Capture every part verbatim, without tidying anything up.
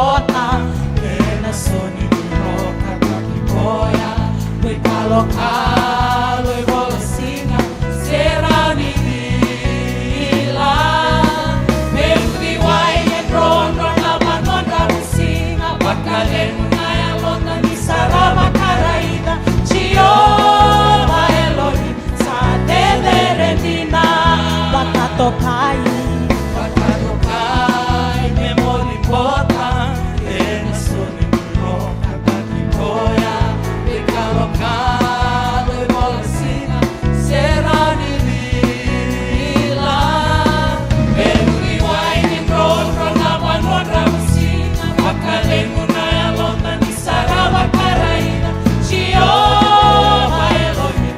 Ota ena so ni roka ka ki koya, ko i kalokalo e vola siga, se rawa ni vila. Me uri wai e drodro na vanua dravuisiga, vakalegu na yalota ni sa ra vakaraica Jiova Elohim. Sa cecere dina. Vakatokai. Vakatokai me moli vota ena so ni roka ka ki koya, me kalokalo e vola siga, se rawa ni vila. Me uri wai ni drodro na vanua dravuisiga, vakalegu na yalota ni sa ra vakaraica Jiova Elohim.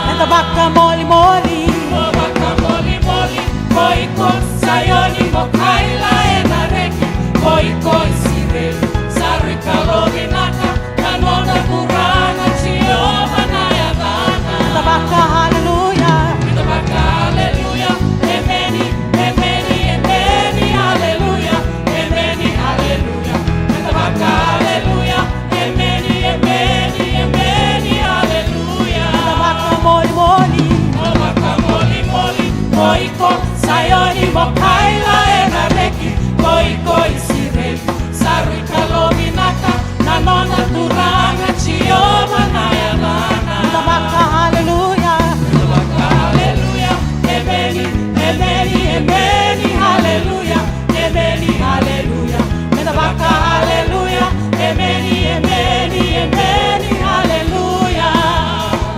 Meda vakamolimoli. Mo vakamolimoli, ko iko Saioni, mo kaila ena reki, ko iko Isireli, sa rui kalovinaka na noda Turaga Jiova na yacana. Meda vaka haleluya. Meda vaka haleluya, emeni, emeni, emeni, haleluya, emeni, haleluya. Meda vaka haleluya, emeni, emeni, emeni, haleluya. Meda vakamolimoli. Mo vakamolimoli, ko iko Saioni, mo kaila ena reki, ko iko Isireli, sa rui kalovinaka na noda Turaga Jiova na yacana. Meda vaka haleluya. Meda vaka haleluya, emeni, emeni, emeni, haleluya. Emeni, haleluya. Meda vaka haleluya. Emeni, emeni, emeni, haleluya.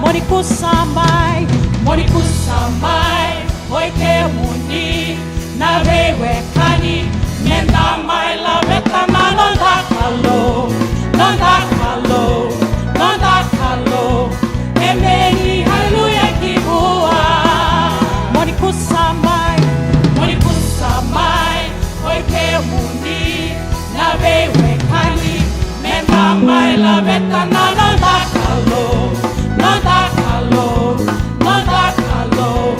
Mo ni kusa mai, mo ni kusa mai, oi kemuni na veiwekani. Meda mai laveta na noda Kalou, noda Kalou, noda Kalou. Emeni, haleluya ki vua. Mo ni kusa mai, mo ni kusa mai, oi kemuni na veiwekani, meda mai laveta na noda Kalou, noda Kalou, noda Kalou.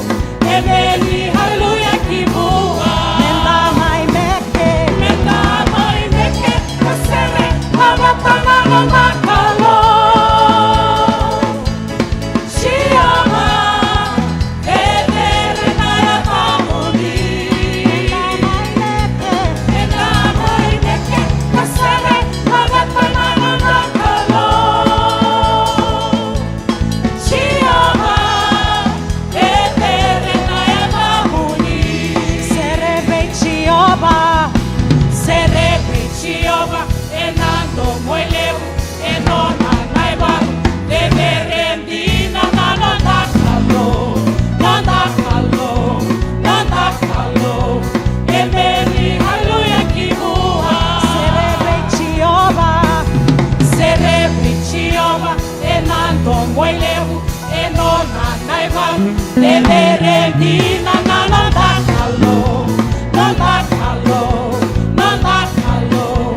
Emeni, haleluya ki vua. Meda mai meke, meda mai meke, ka sere laveta na noda Kalou. Jiova, cecere na yacamuni. Eda mai meke, eda mai meke, ka sere laveta na noda Kalou. Jiova, cecere na yacamuni. Sere vei Jiova, sere vei Jiova, ena domo e levu, e nona na ivalu, cecere dina na noda Kalou, noda Kalou, noda Kalou. Emeni, haleluya ki vua. Sere vei Jiova, sere vei Jiova, ena domo e levu, e nona na ivalu, cecere dina na noda Kalou, noda Kalou, noda Kalou.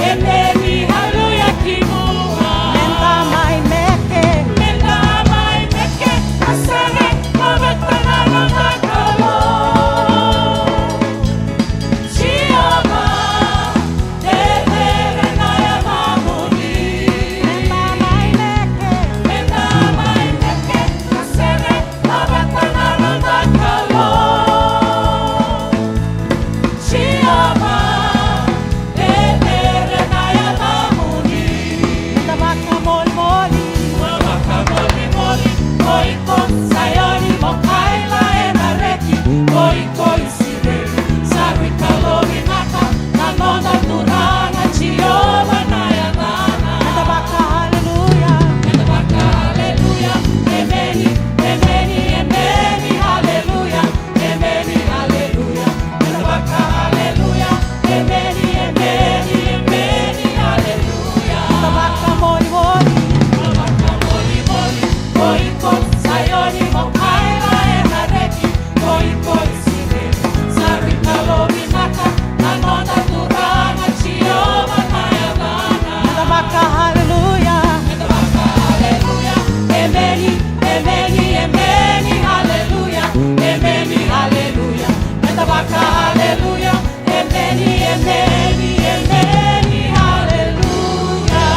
Emeni, haleluya ki vua. Meda mai meke, meda mai meke, ka sere laveta na noda Kalou. Jiova, cecere na yacamuni. Meda mai meke, meda mai meke, ka sere laveta na noda Kalou. Emeni, emeni, haleluya.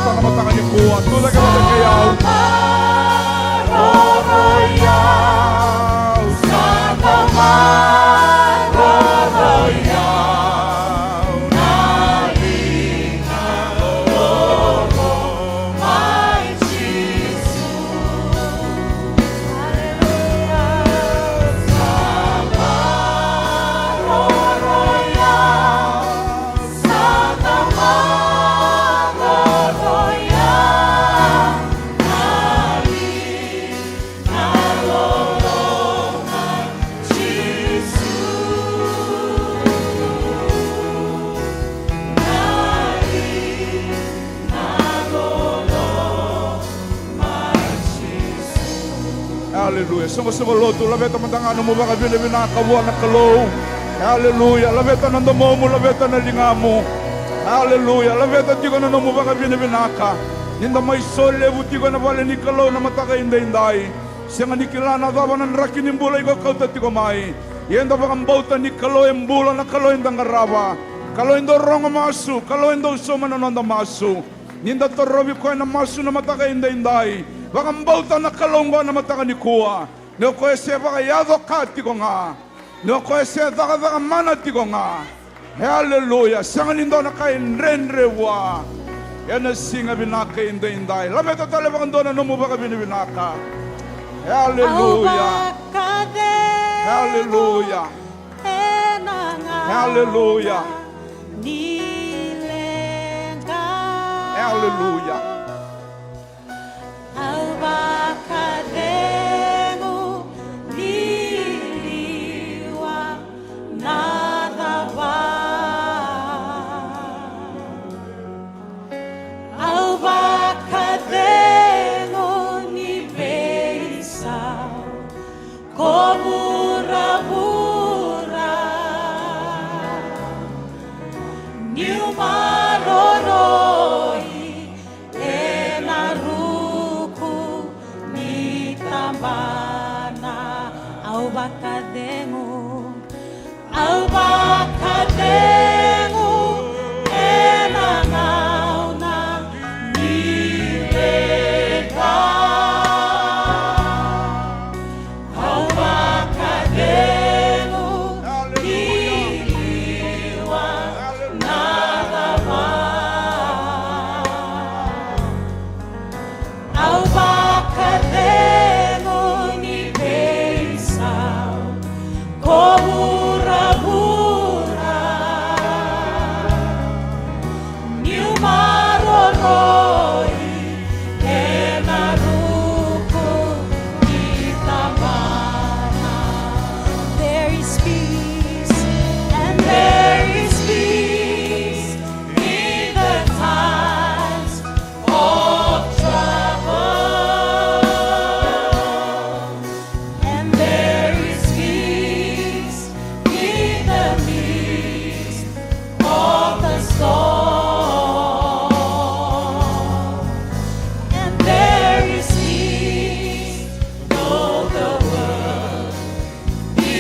Na mataka nikua, tu cake vata kei au. Aleluya. Soqosoqo lotu, laveta mada ga nomu vakavinavinaka vua na Kalou. Aleluya. Laveta na domomu, laveta na ligamu. Aleluya. Laveta tiko na nomu vakavinavinaka. Ni da mai solevu tiko ena vale ni Kalou na mataka edaidai. Sega ni kila na cava na draki ni bula iko kauta tiko mai. Ia eda vakabauta ni Kalou e bula, na Kalou eda qarava. Kalou e dau rogo masu, Kalou e dau sauma na noda masu. Ni da torovi koya na masu na mataka edaidai. Vakabauta na Kalou oqo na mataka nikua. Ni o koya se vakayaco ka tiko ga. Ni o koya se cakacaka mana tiko ga. E aleluya. Sega ni dua na ka e dredre vua. Ena siga vinaka edaidai. Laveta tale vakadua na nomu vakavinavinaka. E aleluya. E aleluya. Aleluya. Aleluya. Au vakacegu ni liwa na cava. Au vakacegu ni veisau ko vuravura. Niu maroroi ena ruku ni tabana. Au vakacegu. Au vakacegu ena gauna ni leqa. Au vakacegu ni liwa na cava. Au vakacegu ni veisau ko vuravura. Niu maroroi ena ruku ni tabana. There is peace, and there is peace in the times of trouble. And there is peace in the midst of the storm. And there is peace though the world be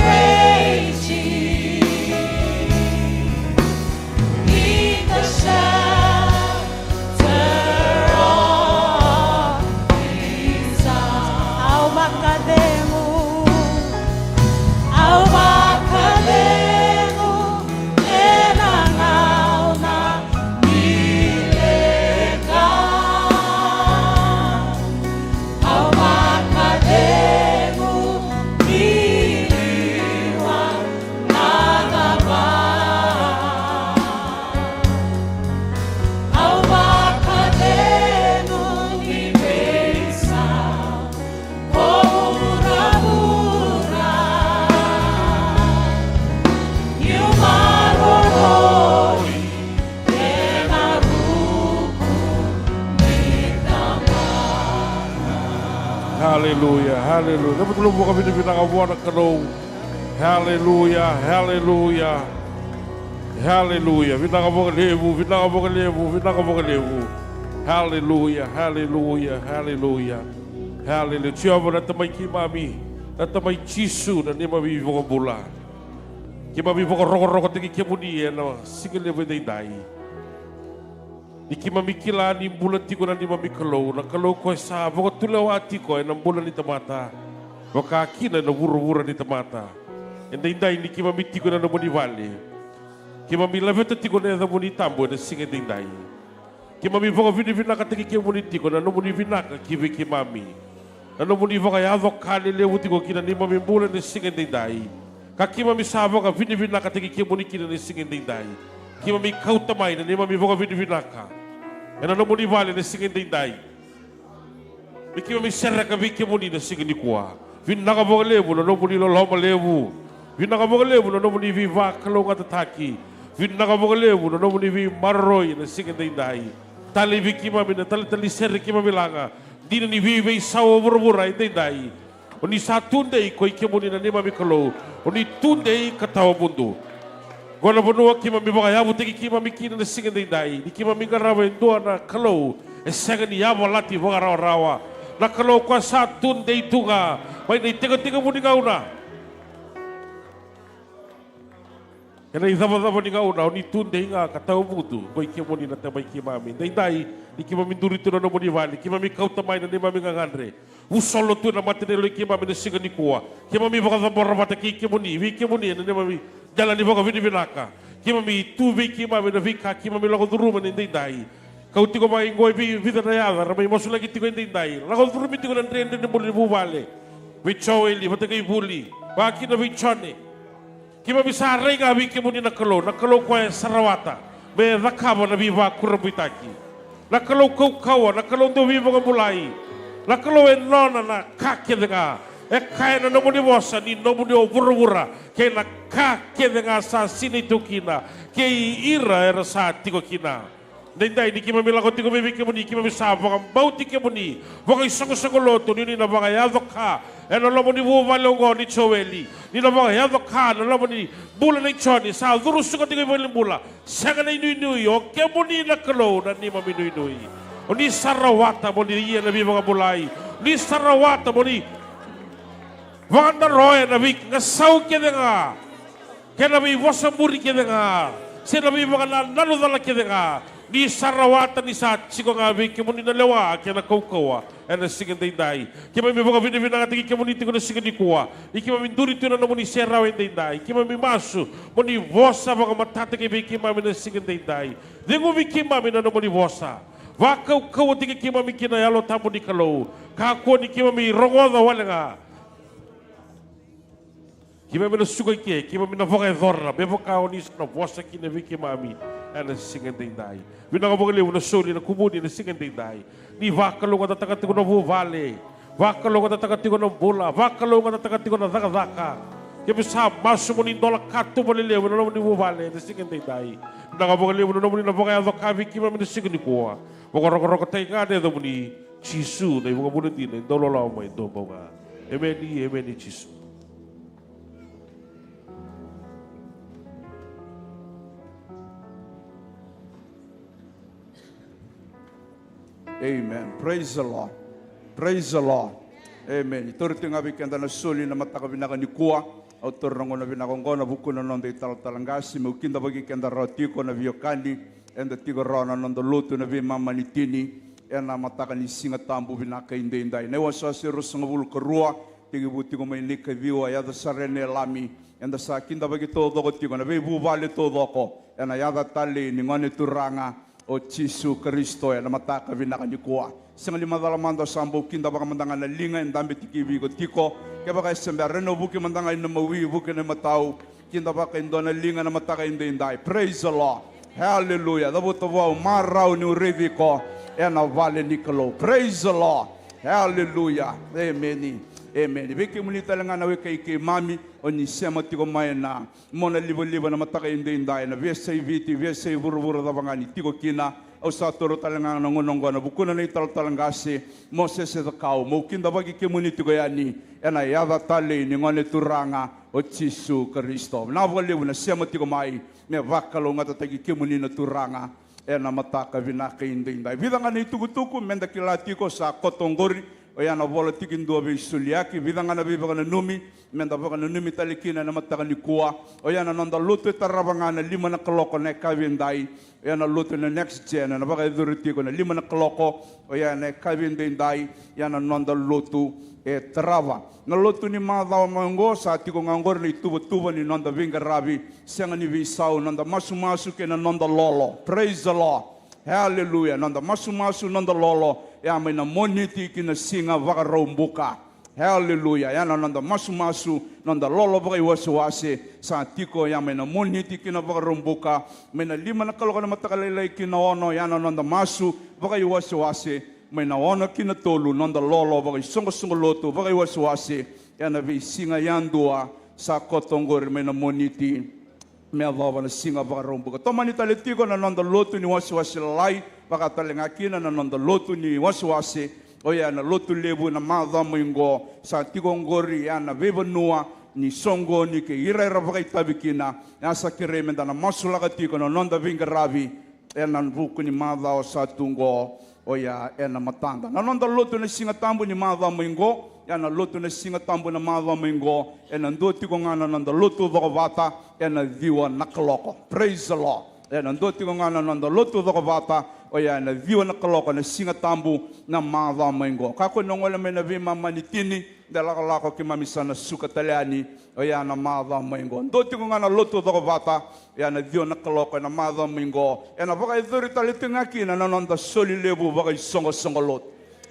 raging. In the shelter of His arms. Au vakacegu, au vakacegu ena gauna ni leqa. Au vakacegu ni liwa na cava. Au vakacegu ni veisau ko vuravura. Niu maroroi ena ruku ni tabana. Haleluya, haleluya. Cava tu na vakavinavinaka vua na Kalou. Haleluya, haleluya. Haleluya. Vinaka vakalevu, vinaka vakalevu, vinaka vakalevu. Haleluya, haleluya, haleluya. Haleluya. Jiova na Tamai keimami, na Tamai Jisu, na neimami iVakabula. Keimami vakarokorokotaki kemuni ena siga levu edaidai. Ni keimami kila ni bula tiko na neimami Kalou, na Kalou ko e sa vakatulewa tiko ena bula ni tamata, vaka kina ena vuravura ni tamata. Edaidai ni keimami tiko ena nomuni vale, keimami laveta tiko na yacamuni tabu ena siga edaidai. Keimami vakavinavinakataki kemuni tiko na nomuni vinaka ki vei keimami. Na nomuni vakayaco ka lelevu tiko ki na neimami bula ena siga edaidai. Ka keimami sa vakavinavinakataki kemuni kina ena siga edaidai. Keimami kauta mai na neimami vakavinavinaka ena nomuni vale ena siga edaidai. Me keimami sereka vei kemuni na siga nikua. Vinaka vakalevu na nomuni loloma levu. Vinaka vakalevu na nomuni veivakalougatataki. Vinaka vakalevu na nomuni veimaroroi ena siga edaidai. Talei vei keimami na taletale ni sere keimami laga. Dina ni veiveisau o vuravura edaidai. O ni sa tudei koi kemuni na neimami Kalou. O ni tudei ka tawamudu. Qo na vanua keimami vakayavutaki keimami kina na siga edaidai, ni keimami qarava e dua na Kalou e sega ni yavalati vakarawarawa. Na Kalou ko sa tudei tu ga mai na itekitekivu ni gauna. Ena icavacava ni gauna o ni tudei ga ka tawamudu koi kemuni na Tamai keimami. Edaidai ni keimami duri tu na nomuni vale, keimami kauta mai na neimami gagadre. Vusolo tu ena mata ni yaloi keimami na siga nikua. Keimami vakacabora vata kei kemuni, vei kemuni ena neimami dela ni vakavinavinaka. Keimami tu vei keimami na veika keimami lako curuma ena edaidai. Kau tiko mai qo e vei vica na yaca era mai masulaki tiko edaidai, lako curumi tiko na dredre ni bula ni vuvale. Vei Joeli vata kei Vuli, vakakina vei Jone. Keimami sa rai ga vei kemuni na Kalou, na Kalou koya e sa rawata me cakava na veivakurabuitaki. Na Kalou kaukauwa, na Kalou dau veivakabulai. Na Kalou e nona na ka kece ga. E kaya na nomuni vosa ni nomuni o vuravura kei na ka kece ga sa sinai tu kina, kei ira era sa tiko kina. Edaidai ni keimami lako tiko mai vei kemuni, keimami sa vakabauti kemuni vakaisoqosoqo lotu ni ni na vakayaco ka ena loma ni vuvale oqo ni Joeli. Ni na vakayaco ka ena loma ni bula nei Joni, sa curu suka tiko i valenibula. Sega na inuinui, o kemuni na Kalou na neimami inuinui. O ni sa rawata mo ni ia na veivakabulai. O ni sa rawata mo ni vakadaroya na veigasau kece ga, kei na veivosa muri kece ga, se na veivakanananu cala kece ga. Ni sa rawata ni sa tiko ga vei kemuni na lewa kei na kaukauwa ena siga edaidai. Keimami vakavinavinakataki kemuni tiko na siga nikua, ni keimami duri tu ena nomuni serau edaidai. Keimami masu mo ni vosa vakamatataki vei keimami na siga edaidai. Ceguvi keimami na nomuni vosa. Vakaukauwataki keimami kina Yalo Tabu ni Kalou. Kakua ni keimami rogoca wale ga. Keimami na suka i ke, keimami na vakayacora me vaka o ni sa na vosa kina vei keimami ena siga edaidai. Vinaka vakalevu na soli ena kumuni ena siga edaidai. Ni vakalougatataka tiko na vuvale, vakalougatataka tiko na bula, vakalougatataka tiko na cakacaka. Keimami sa masu mo ni dola katuba lelevu ena nomuni vuvale ena siga edaidai. Vinaka vakalevu na nomuni na vakayaco ka vei keimami ena siga nikua. Vakarokorokotaki ga na yacamuni Jisu na iVakabula dina e dau loloma e dua bau ga. Emeni, emeni Jisu. Amen. Praise the Lord. Praise the Lord. Amen. Tauri tiko ga vei keda na soli na mataka vinaka nikua. Au taura na gauna vinaka oqo ena vukuna noda italatala qase meu kidavaki keda rawa tiko na veiwekani. Eda tiko rawa na noda lotu na veimama ni tini ena mataka ni Siga Tabu vinaka edaidai. Na iwasewase ruasagavulu ka rua, tekivu tiko mai na ikaciwa, yaca sara ena Elami. Eda sa kidavaki taucoko tiko na veivuvale taucoko ena yaca talei ni Gone Turaga o Jisu Karisito ena mataka vinaka nikua. Sega ni macala mada, sa bau kidavaka mada ga na liga e dabe tikivi iko tiko. Kevaka e se bera, na vuki mada ga ina mawi, vuki na matau. Kidavaka e dua na liga na mataka edaidai. Praise the Lord. Hallelujah. Cavuta vua, marau niu raici iko ena vale ni Kalou. Praise the Lord. Hallelujah. Emeni. Emeni. Vei kemuni tale ga na wekai keimami o ni sema tiko mai na monalivaliva na mataka edaidai, na veiyasai Viti, veiyasai vuravura cava ga ni tiko kina. Au sa taura tale ga na gauna oqo ena vukuna na italatala qase Mosese Cakau, meu kidavaki kemuni tiko yani ena yaca talei ni Gone Turaga o Jisu Karisito. Vinaka vakalevu na sema tiko mai, me vakalougatataki kemuni na Turaga ena mataka vinaka edaidai. Vica ga na itukutuku meda kila tiko, sa koto oqori. Oya na vola tikidua veisoliyaki, vica ga na veivakananumi, meda vakananumi tale kina ena mataka nikua. Oya na noda lotu e tarava ga na lima na kaloko na yakavi edai. Oya na lotu na Next Gen, ena vakayacori tiko na lima na kaloko, oya na yakavi edaidai, ya na noda lotu e tarava. Na lotu ni macawa mai oqo, sa tiko ga oqori na ituvatuva ni noda veiqaravi, sega ni veisau, noda masumasu kei na noda lolo. Praise the Lord. Hallelujah. Noda masumasu, noda lolo, ya mai na Moniti ki na siga Vakaraubuka. Hallelujah. Ya na noda masumasu, noda lolo vakaiwasewase, sa tiko ya mai na Moniti ki na Vakaraubuka, mai na lima na kaloko na mataka lailai ki na ono, ya na noda masu vakaiwasewase, mai na ono ki na tolu, noda lolo vakaisoqosoqo lotu vakaiwasewase, ya na veisiga yadua, sa koto oqori mai na Moniti me yacova na siga Vakaraubuka. Tomani tale tiko na noda lotu ni wasewase lalai, vaka tale ga kina na noda lotu ni wasewase, oya na lotu levu na macawa mai oqo, sa tiko oqori ya na veivanua ni soqoni kei ira era vakaitavi kina, ya sa kerei meda na masulaka tiko na noda veiqaravi, ena vuku ni macawa sa tu oqo, oya ena matada. Na noda lotu na Siga Tabu ni macawa mai oqo, ya na lotu na Siga Tabu na macawa mai oqo, ena dua tiko ga na noda lotu cokovata, ena ciwa na kaloko. Praise the Lord. Ena dua tiko ga na noda lotu cokovata, oya ena ciwa na kaloko na Siga Tabu na macawa mai oqo. Kakua ni o gole mai na veimama ni tini, de lakolako keimami sa na suka tale yani, oya na macawa mai oqo. Dua tiko ga na lotu cokovata, oya na ciwa na kaloko ena macawa mai oqo. Ena vakayacori tale tiko ga kina na noda soli levu vakaisoqosoqo lotu.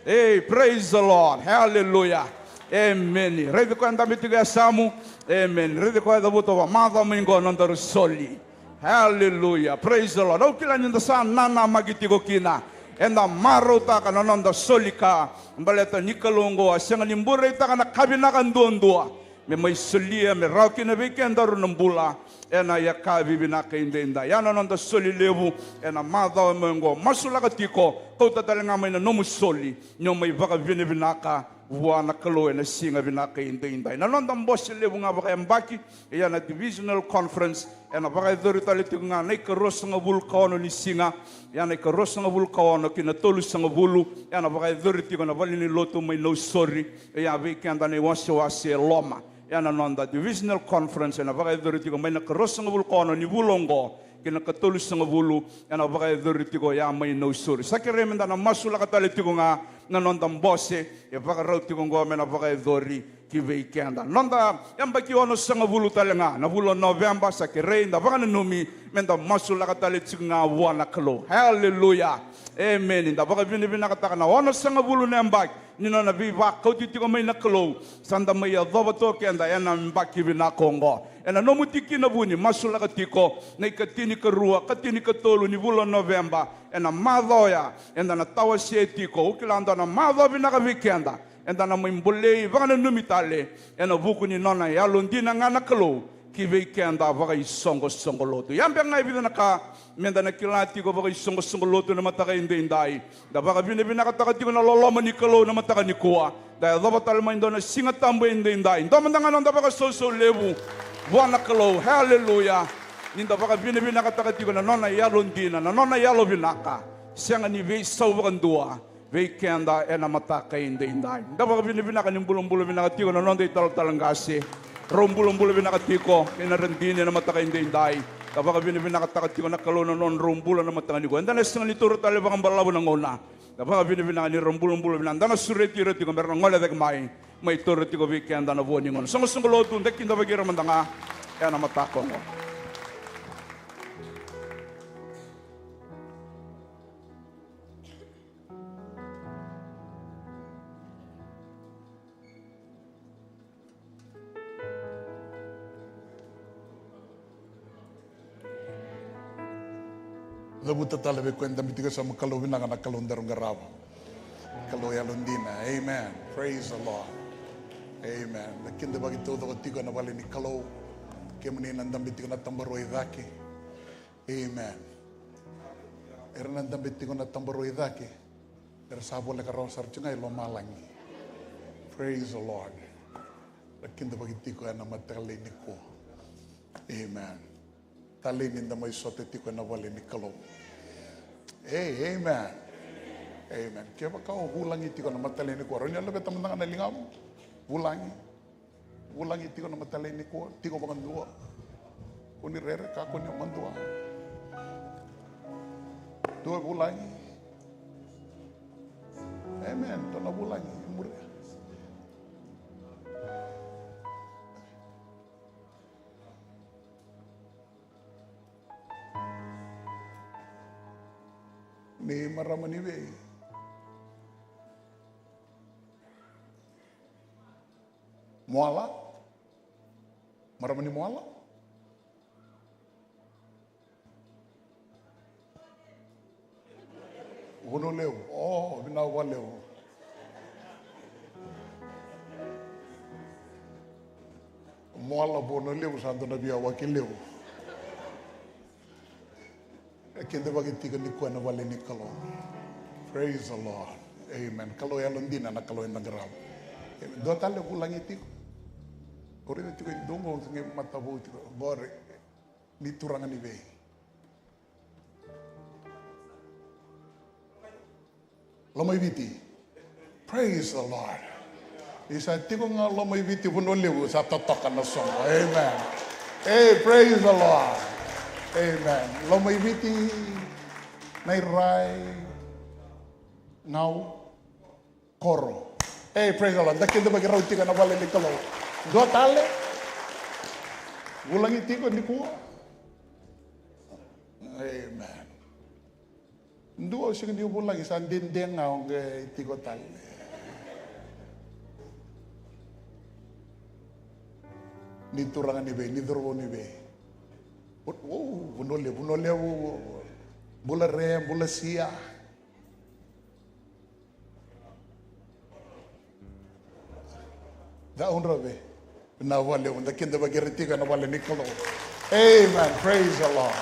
Ei, praise the Lord. Hallelujah. Amen. Raici koya dabe tiko e yasamu. Amen. Raici koya cavuta vua, macawa mai oqo nodaru soli. Hallelujah. Praise the Lord. Au kila ni da sa nanamaki tiko kina. Eda marautaka na noda soli ka. Baleta ni Kalou oqo a sega ni bureitaka na ka vinaka duadua me mai solia, me rawa kina vei kedaru na bula ena yakavi vinaka edaidai. Ya na noda soli levu ena macawa mai oqo. Masulaka tiko, kauta tale ga mai na nomu soli, ni o mai vakavinavinaka vua na Kalou ena siga vinaka edaidai. Na noda bose levu ga vakayabaki, ya na Divisional Conference, ena vakayacori tale tiko ga na ikaruasagavulu ka ono ni siga, ya na ikaruasagavulu ka ono ki na tolusagavulu, ya na vakayacori tiko na valenilotu mai Nausori, ya vei keda na iwasewase e loma. Ya na noda Divisional Conference, ena vakayacori tiko mai na karuasagavulu ka ono ni vula oqo, ki na katolusagavulu, ena vakayacori tiko ya mai Nausori. Sa kerei meda na masulaka tale tiko ga na noda bose, e vakarau tiko oqo me na vakayacori ki vei keda. Noda yabaki onosagavulu tale ga na vula o Noveba, sa kerei da vakananumi meda masulaka tale tiko ga vua na Kalou. Hallelujah. Amen. Da vakavinavinakataka na onosagavulu na yabaki ni nona veivakauti tiko mai na Kalou. Sa da mai yacova tu o keda ena yabaki vinaka oqo. Ena nomu tikina vuni, masulaka tiko na ikatinikarua, katinikatolu ni vula o Noveba. Ena macawa oya, eda na tawasea tiko. Au kila dua na macawa vinaka vei keda. Eda na mai bolei vakananumi tale ena vuku ni nona yalodina ga na Kalou ki vei keda vakaisoqosoqo lotu. Ya beka ga e vica na ka meda na kila tiko vakaisoqosoqo lotu na mataka edaidai. Da vakavinavinakataka tiko na loloma ni Kalou na mataka nikua. Da yacova tale mai dua na Siga Tabu edaidai. Dua mada ga noda vakasausau levu vua na Kalou. Haleluya. Ni da vakavinavinakataka tiko na nona yalodina, na nona yalovinaka. Sega ni veisau vakadua vei keda ena mataka edaidai. Da vakavinavinaka ni bulabula vinaka tiko na noda italatala qase. Rau bulabula vinaka tiko kei na radini ena mataka edaidai. Da vakavinavinakataka tiko na Kalou na nodrau bula na mataka nikua. Eda na sega ni taura tale vakabalavu na gauna. Da vakavinavinaka ni rau bulabula vinaka. Da na sureti ira tiko me ra na gole cake mai, mai taura tiko vei keda na vua ni gauna. Soqosoqo lotu, da kidavaki ira mada ga ena mataka oqo. Cavuta tale vei koya e dabe tiko e yasamu, Kalou vinaka na Kalou daru qarava. Kalou yalodina. Amen. Praise the Lord. Amen. Na kidavaki taucoko tiko ena vale ni Kalou. Kemuni na dabe tiko na tabarua i cake. Amen. Era na dabe tiko na tabarua i cake. Era sa voleka rawa sara tiko ga i lomalagi. Praise the Lord. Na kidavaki tiko ena mataka lailai nikua. Amen. Talei ni da mai sota tiko ena vale ni Kalou. Ei, amen. Amen. Kevaka o vulagi tiko na mataka lailai nikua, rawa ni o laveta mada ga na ligamu. Vulagi. Vulagi tiko na mataka lailai nikua, tiko vakadua. Kua ni rere, kakua ni o madua. Dua e vulagi. Amen. Dua na vulagi. Muria. Ni marama ni vei? Moala? Marama ni Moala? Vanua Levu. O, vinaka vakalevu. Moala, Vanua Levu sa dua na veiwaki levu. E kidavaki tiko nikua ena vale ni Kalou. Praise the Lord. Amen. Kalou yalodina na Kalou eda qarava. Amen. Dua tale vulagi tiko. O raica tiko e dua qo qai matavou tiko. Qori. Ni turaga ni vei? Lomaiviti. Praise the Lord. Ni sa tiko ga Lomaiviti, Vanua Levu sa totoka na soqo. Amen. Hey, praise the Lord. Amen. Lomaiviti, Nairai, Gau, Koro. Hey, praise the Lord. Da kidavaki rau tiko ena vale ni Kalou. Dua tale. Vulagi tiko nikua. Amen. Dua o sega ni vulagi, sa dede ga o qai tiko tale. Ni turaga ni vei, ni cauravou ni vei? O, o, Vanua Levu, Vanua Levu. Bula Re, bula Sia. Da udra ve. Na vale, da kidavaki ira tiko ena vale ni Kalou. Amen. Praise the Lord.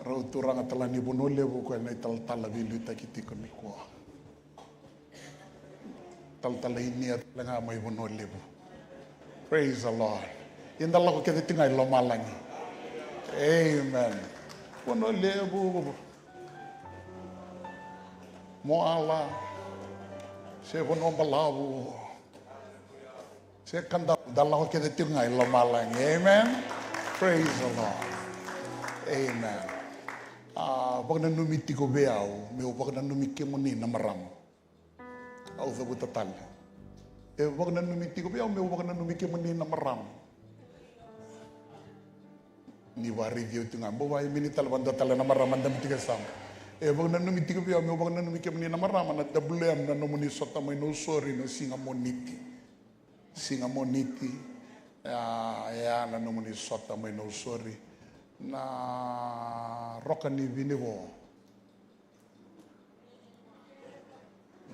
Rau turaga tale ni Vanua Levu, koya na italatala veiliutaki tiko nikua. Talatala Inia tale ga mai Vanua Levu. Praise the Lord. Ia da lako kece tiko ga i lomalagi. Amen. Vanua Levu. Moala, se Vanua Balavu, se Kadavu, da lako kece tiko ga i lomalagi. Amen. Praise the Lord. Amen. A vakananumi tiko vei au meu vakananumi kemuni na marama. Au cavuta tale. E vakananumi tiko vei au meu vakananumi kemuni na marama. Ni vakaraici au tiko ga, bau vakaimini tale vakadua tale na marama dabe tiko e Samu. E vakananumi tiko vei au meu vakananumi kemuni na marama na W M na nomuni sota mai Nausori na siga Moniti. Siga Moniti. Ia, ia na nomuni sota mai Nausori na Roka ni Vinivo.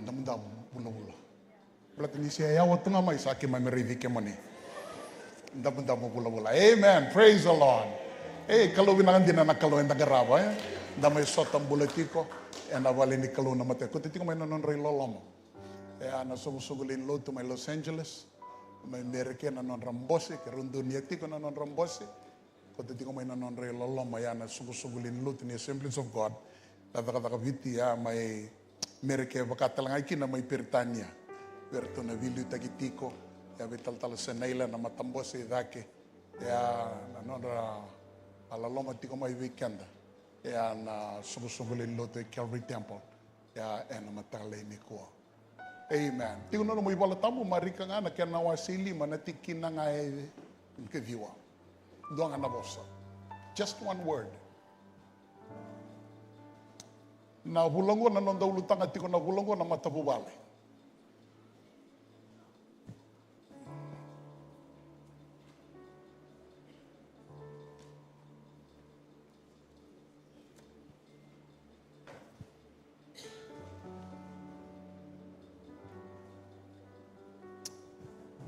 Damudamu vulavula. Baleta ni se yawa tu ga mai sa keimami raici kemuni. Damudamu vulavula. Amen. Praise the Lord. E, Kalou vinaka dina na Kalou eda qarava, e. Da mai sota bula tiko ena vale ni Kalou na mata. Kauta tiko mai na nodra iloloma. E, a na soqosoqo lewe ni lotu mai Los Angeles, mai Merika na nodra bose, keirau donuya tiko na nodra bose. Kauta tiko mai na nodra iloloma ya na soqosoqo lewe ni lotu ni Assemblies of God, na cakacaka Viti ya mai Merika, e vaka tale ga kina mai Peritania. Vei iratou na veiliutaki tiko, ya vei talatala Senaila na matabose i cake, ya na nodra a loloma tiko mai vei keda, ya na soqosoqo lewe ni lotu e Calvary Temple, ya ena mataka lailai nikua. Amen. Tiko na nomu iVola Tabu, Marika ga na kena wase e lima na tikina ga e kaciwa. Dua ga na vosa. Just one word. Na vula oqo na noda ulutaga tiko na vula oqo na matavuvale.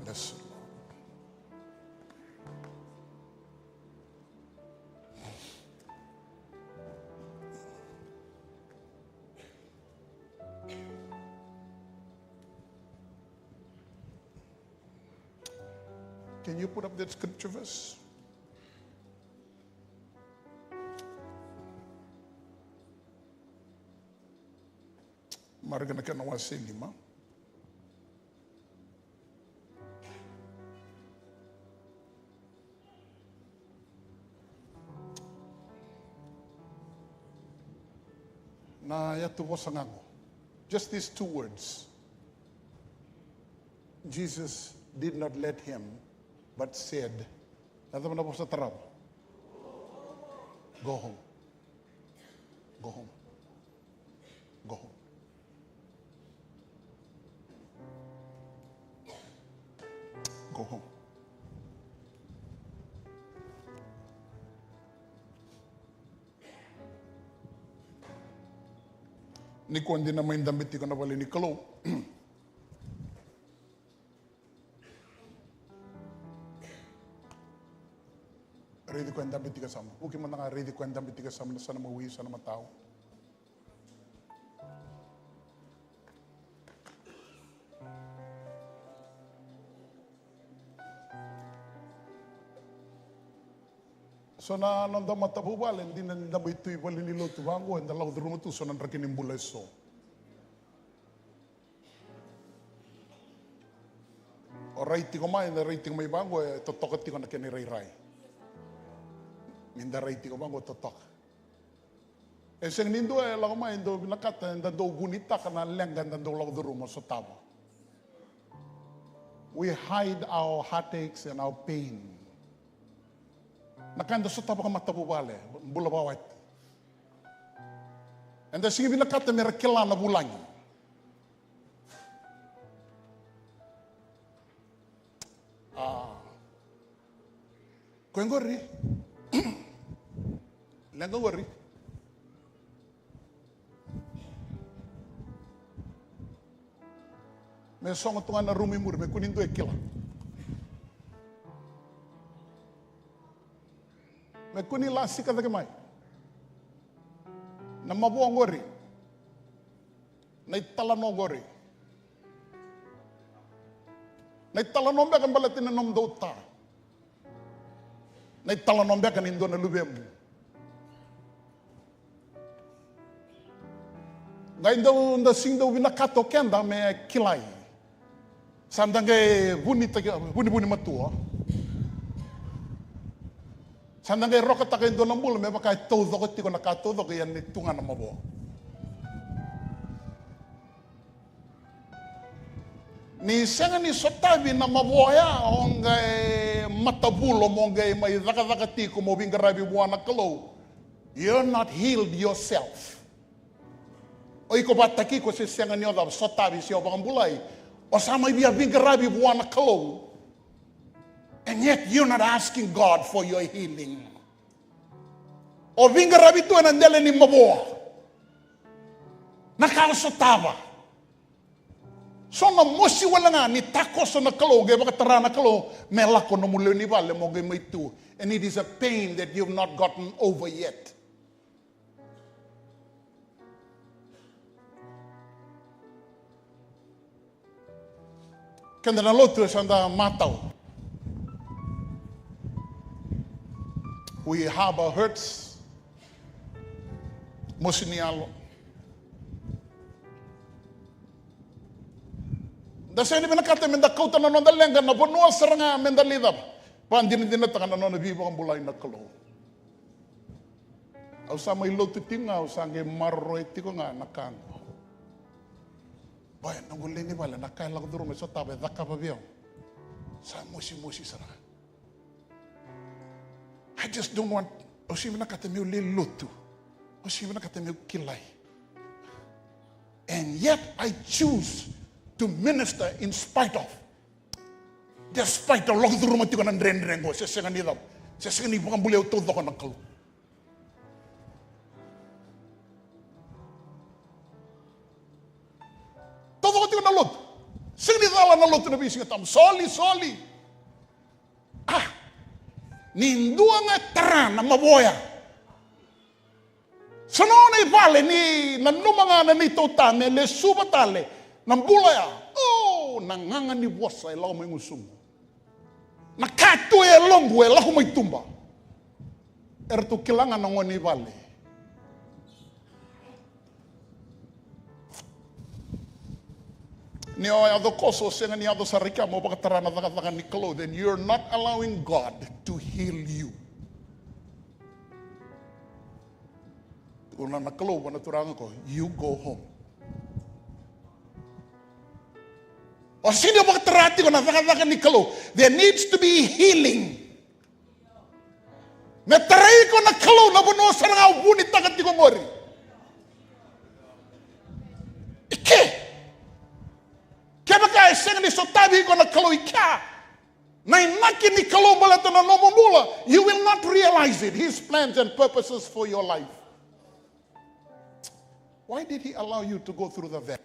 Bless the Lord. Can you put up that scripture verse? Waraka na kena wase lima. Na yatu vosa ga qo. Just these two words. Jesus did not let him, but said, na cava na vosa tarava? Go home. Go home. Go home. Go home. Nikua dina mai dabe tiko na vale ni Kalou. Raici koya dabe tiko e yasamu. Vuki mada ga, raici koya dabe tiko e yasamu, na yasana mawi, yasana matau. So na noda matavuvale, dina ni da mai tu i vale ni lotu vaqo, eda lako curuma tu so na draki ni bula eso. O rai tiko mai, eda rai tiko mai vaqo, e totoka tiko na kena irairai. Ni da rai tiko vaqo, e totoka. E sega ni dua e lako mai e dau vinakata eda dau vunitaka na leqa eda dau lako curuma, sotava. We hide our heartaches and our pain. Na ka eda sotava ka matavuvale, bula vakawati. Eda sega ni vinakata me ra kila na vulagi. A. Koya qori. Leqa qori. Me sogo tu ga na rumu i muri, me kua ni dua e kila. Me kua ni lasika cake mai. Na mavoa qori. Na italanoa qori. Na italanoa beka baleta ni nomudou ta. Na italanoa beka ni dua na luvemu. Qai dau, da sega ni dau vinakata o keda me kilai. Sa da qai vunitaki, vunivuni matua. Sa da qai rokataka e dua na bula me vaka e taucoko tiko na ka taucoko, ia ni tu ga na mavoa. Ni sega ni sotavi na mavoa ya, o qai matavulo mo qai mai cakacaka tiko mo veiqaravi vua na Kalou. You're not healed yourself. O iko vakataki iko se sega ni o cava, sotavi se o vakabulai. O sa mai via veiqaravi vua na Kalou. And yet you're not asking God for your healing. O veiqaravi tu ena dela ni mavoa. Na ka o sotava. So na mosi wale ga ni takoso na Kalou, qai vakatara na Kalou me lako nomu lewe ni vale mo qai mai tu. And it is a pain that you've not gotten over yet. Keda na lotu e sa da matau. We harbor hurts. Mosi ni yalo. Da sega ni vinakata me da kauta na noda leqa na vanua sara ga me da lai cava. Vakadinadinataka na nona veivakabulai na Kalou. Au sa mai lotu tiko ga, au sa qai maroroya tiko ga na ka qo. Boy, noqu lewe ni vale, na ka e lako curuma, e sotava, e cakava vei au. Sa mosimosi sara. I just don't want, au sega ni vinakata meu lai lotu. Au sega ni vinakata meu kilai. And yet I choose to minister in spite of. Despite au lako curuma tiko na dredre qo, se sega ni cava, se sega ni vakabulai au taucoko na Kalou. Taucoko tiko na lotu. Sega ni cala na lotu na veisiga tabu. Soli, soli. A, ni dua ga e tara na mavoa ya. Sa nona i vale ni nanuma ga na neitou ta me lesuva tale na bula ya. O, na gaga ni vosa e lako mai gusuqu. Na ka tu e yaloqu e lako mai tuba. Eratou kila ga na gone i vale. Ni o yaco koso, o sega ni yaco sara i kea mo vakatara na cakacaka ni Kalou, then you're not allowing God to heal you. Tukuna na Kalou vua na turaga qo, you go home. O sega ni vakatara tiko na cakacaka ni Kalou. There needs to be healing. Me tarai iko na Kalou na vanua sara ga o vunitaka tiko qori. I ke. Kevaka e sega ni sotavi iko na Kalou i kea, na inaki ni Kalou baleta na nomu bula, you will not realize it, his plans and purposes for your life. Why did he allow you to go through the valley?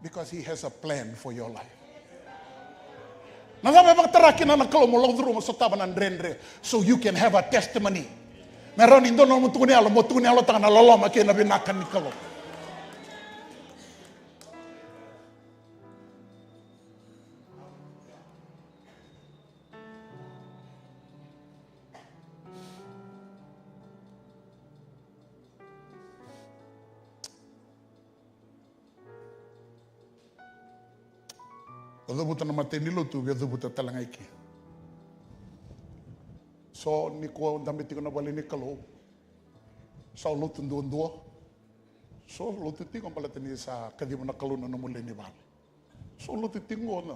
Because he has a plan for your life. Na cava e vakatara kina na Kalou mo lako curuma, sotava na dredre, so you can have a testimony. Me rawa ni dua na nomu tukuni yalo, mo tukuni yalotaka na loloma kei na vinaka ni Kalou. O cavuta na matai ni lotu, via cavuta tale ga i ke. So nikua o dabe tiko na vale ni Kalou. Sa o lotu duadua. So lotu tiko baleta ni sa kaciva na Kalou na nomu lewe ni vale. So lotu tiko qo na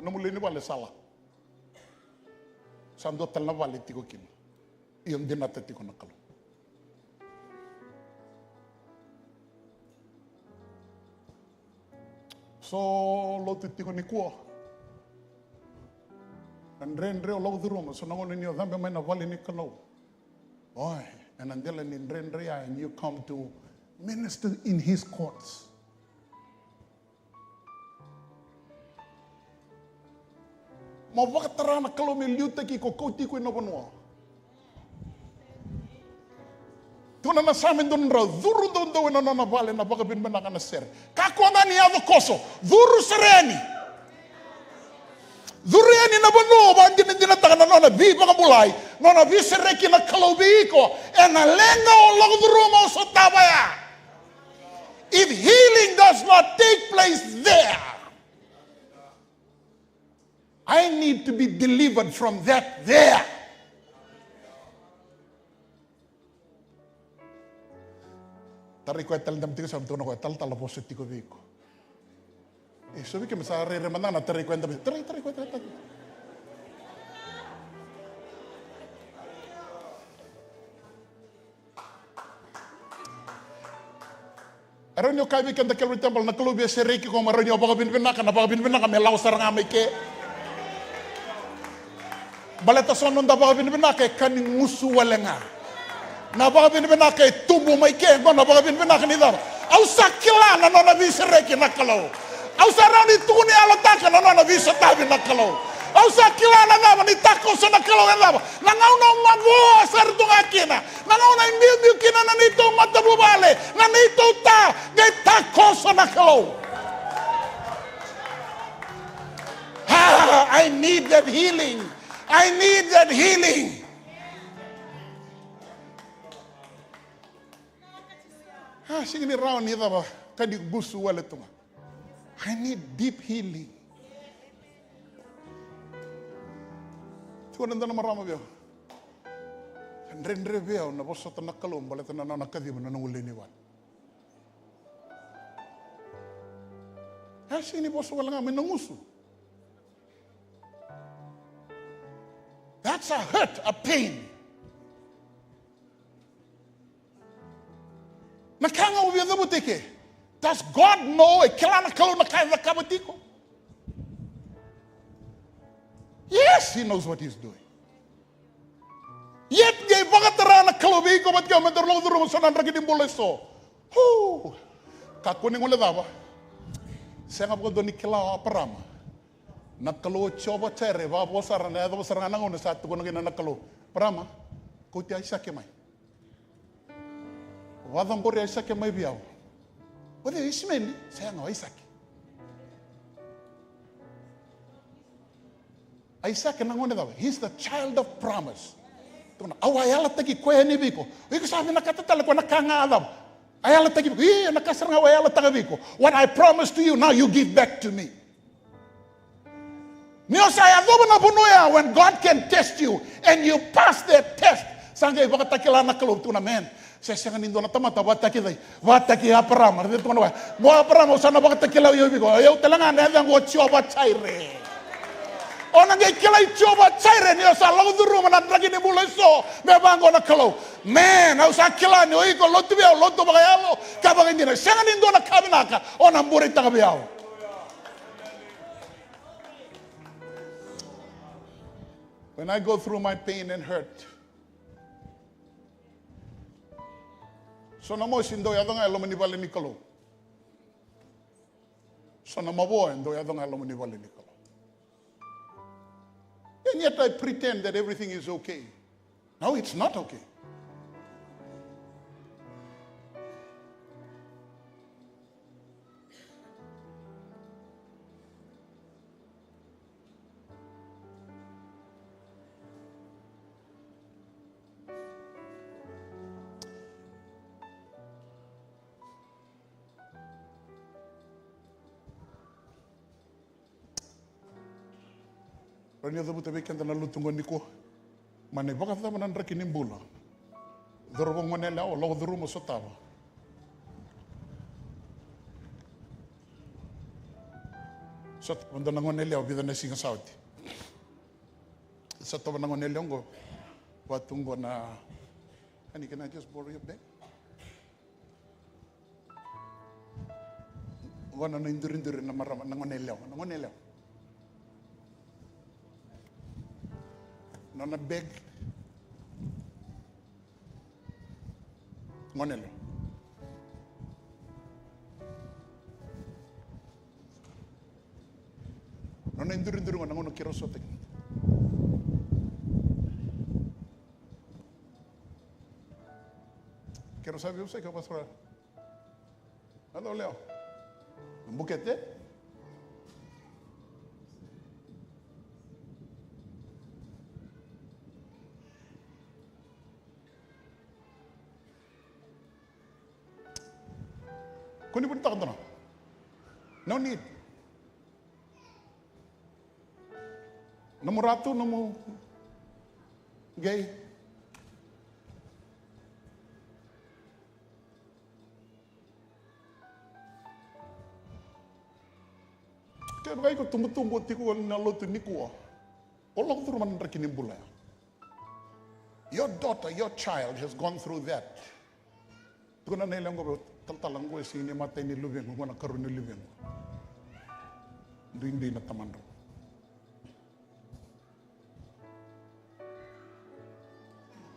nomu lewe ni vale sa lako. Sa dua tale na vale tiko kina. Ia o dinata tiko na Kalou. So lotu tiko nikua. Na dredre o lako curuma, so na gauna ni o cabe mai na vale ni Kalou. Boy, ena dela ni dredre ya, and you come to minister in his courts. Mo vakatara na Kalou me liutaki iko, kauti iko i na vanua. Tukuna na Same dua na drau, curu doudou ena nona vale na vakavinavinaka, na sere. Kakua ga ni yaco koso, curu sara yani. Curu yani na vanua o vakadinadinataka na nona veivakabulai, nona veisereki na Kalou vei iko, ena leqa o lako curuma, o sotava ya. If healing does not take place there, I need to be delivered from that there. Tarai koya tale, dabe tiko, sa tukuna koya, talatala, vosa tiko vei iko. E so vei kemuni sa rairai mada ga na tarai koya, dabe, tarai, tarai koya, tarai, tarai. E rawa ni o kaya vei keda, Calvary Temple, na Kalou via sereki iko, ma rawa ni o vakavinavinaka, na vakavinavinaka me lawa sara ga mai ke. Baleta so na noda vakavinavinaka e ka ni gusu wale ga. Na vakavinavinaka e tubu mai ke, qo na vakavinavinaka ni cava? Au sa kila na nona veisereki na Kalou. Au sa rawa ni tukuni yalotaka na nona veisotavi na Kalou. Au sa kila na cava ni takoso na Kalou, e cava? Na gauna o mavoa sara tu ga kina, na gauna e biubiu kina na neitou matavuvale, na neitou ta, qai takoso na Kalou. Ah, I need that healing. I need that healing. Ah, sega ni rawa ni cava, ka ni gusu wale tu ga. I need deep healing. Tukuna e dua na marama vei au, dredre vei au na vosota na Kalou baleta na nona kaciva na noqu lewe ni vale. E sega ni vosa wale ga mai na gusu. That's a hurt, a pain. Na ka ga au via cavuta i ke. Does God know? E kila na Kalou na ka e cakava tiko? Yes, he knows what he's doing. Yet qai vakatara na Kalou vei iko vata kei au me daru lako curuma so na draki ni bula eso. Hu. Kakua ni guilecava. Sega vakadua ni kila o Eparama na Kalou o Jiova Jaire, vakavo sara na yacova sara ga na gauna sa tukuna kina na Kalou, Eparama, kauti Aisake mai. Vakacabori Aisake mai vei au. O cei, o Isimeli? Sega, o Aisake. Aisake na gone cava? He's the child of promise. Tukuna, au a yalataki koya yani vei iko. O iko sa vinakata tale koya na ka ga a cava? A yalataki vei iko, io, na ka sara ga au a yalataka vei iko. What I promised to you, now you give back to me. Ni o sa yacova na vanua ya, when God can test you and you pass that test, sa qai vakatakila na Kalou, tukuna, man, se sega ni dua na tamata vakataki cei, vakataki Aparama. Raica, tukuna vaya, mo Aparama, au sa na vakatakila au vei iko. O yau tale ga na yacaqu o Jiova Jaire. O na qai kilai Jiova Jaire ni o sa lako curuma na draki ni bula eso me vaqo na Kalou. Man, au sa kila ni o iko lotu vei au, lotu vakayalo ka vakaidina. Sega ni dua na ka vinaka o na bureitaka vei au. When I go through my pain and hurt, so na mosi dau yaco ga e loma ni vale ni Kalou. So na mavoa e dau yaco ga e loma ni vale ni Kalou. And yet I pretend that everything is okay. No, it's not okay. Rawa ni o cavuta vei keda na lotu qo nikua. Mai na ivakacava na draki ni bula, cauravou, goneyalewa, o lako curuma, sotava. Sotava dua na goneyalewa vica na siga sa oti. Sotava na goneyalewa qo. Vatu qo na, honey, can I just borrow your bag? Qo na nona iduriduri na marama, na goneyalewa, na goneyalewa. Nona bag. Goneyalewa. Nona iduriduri qo na gauna keirau sota kina. Keirau sa veivosaki, ka vosota. Alo, Leo. Na bukete. Ko ni vunitaka dua na. No need. Nomu ratu, nomu gay. Kevaka iko tubutubu tiko na lotu nikua, o lako curuma na draki ni bula ya. Your daughter, your child has gone through that. Tukuna na yalewa qo vei au, talatala, qo e sega ni matai ni luvequ, qo na karua ni luvequ. Duidui na tamadrau.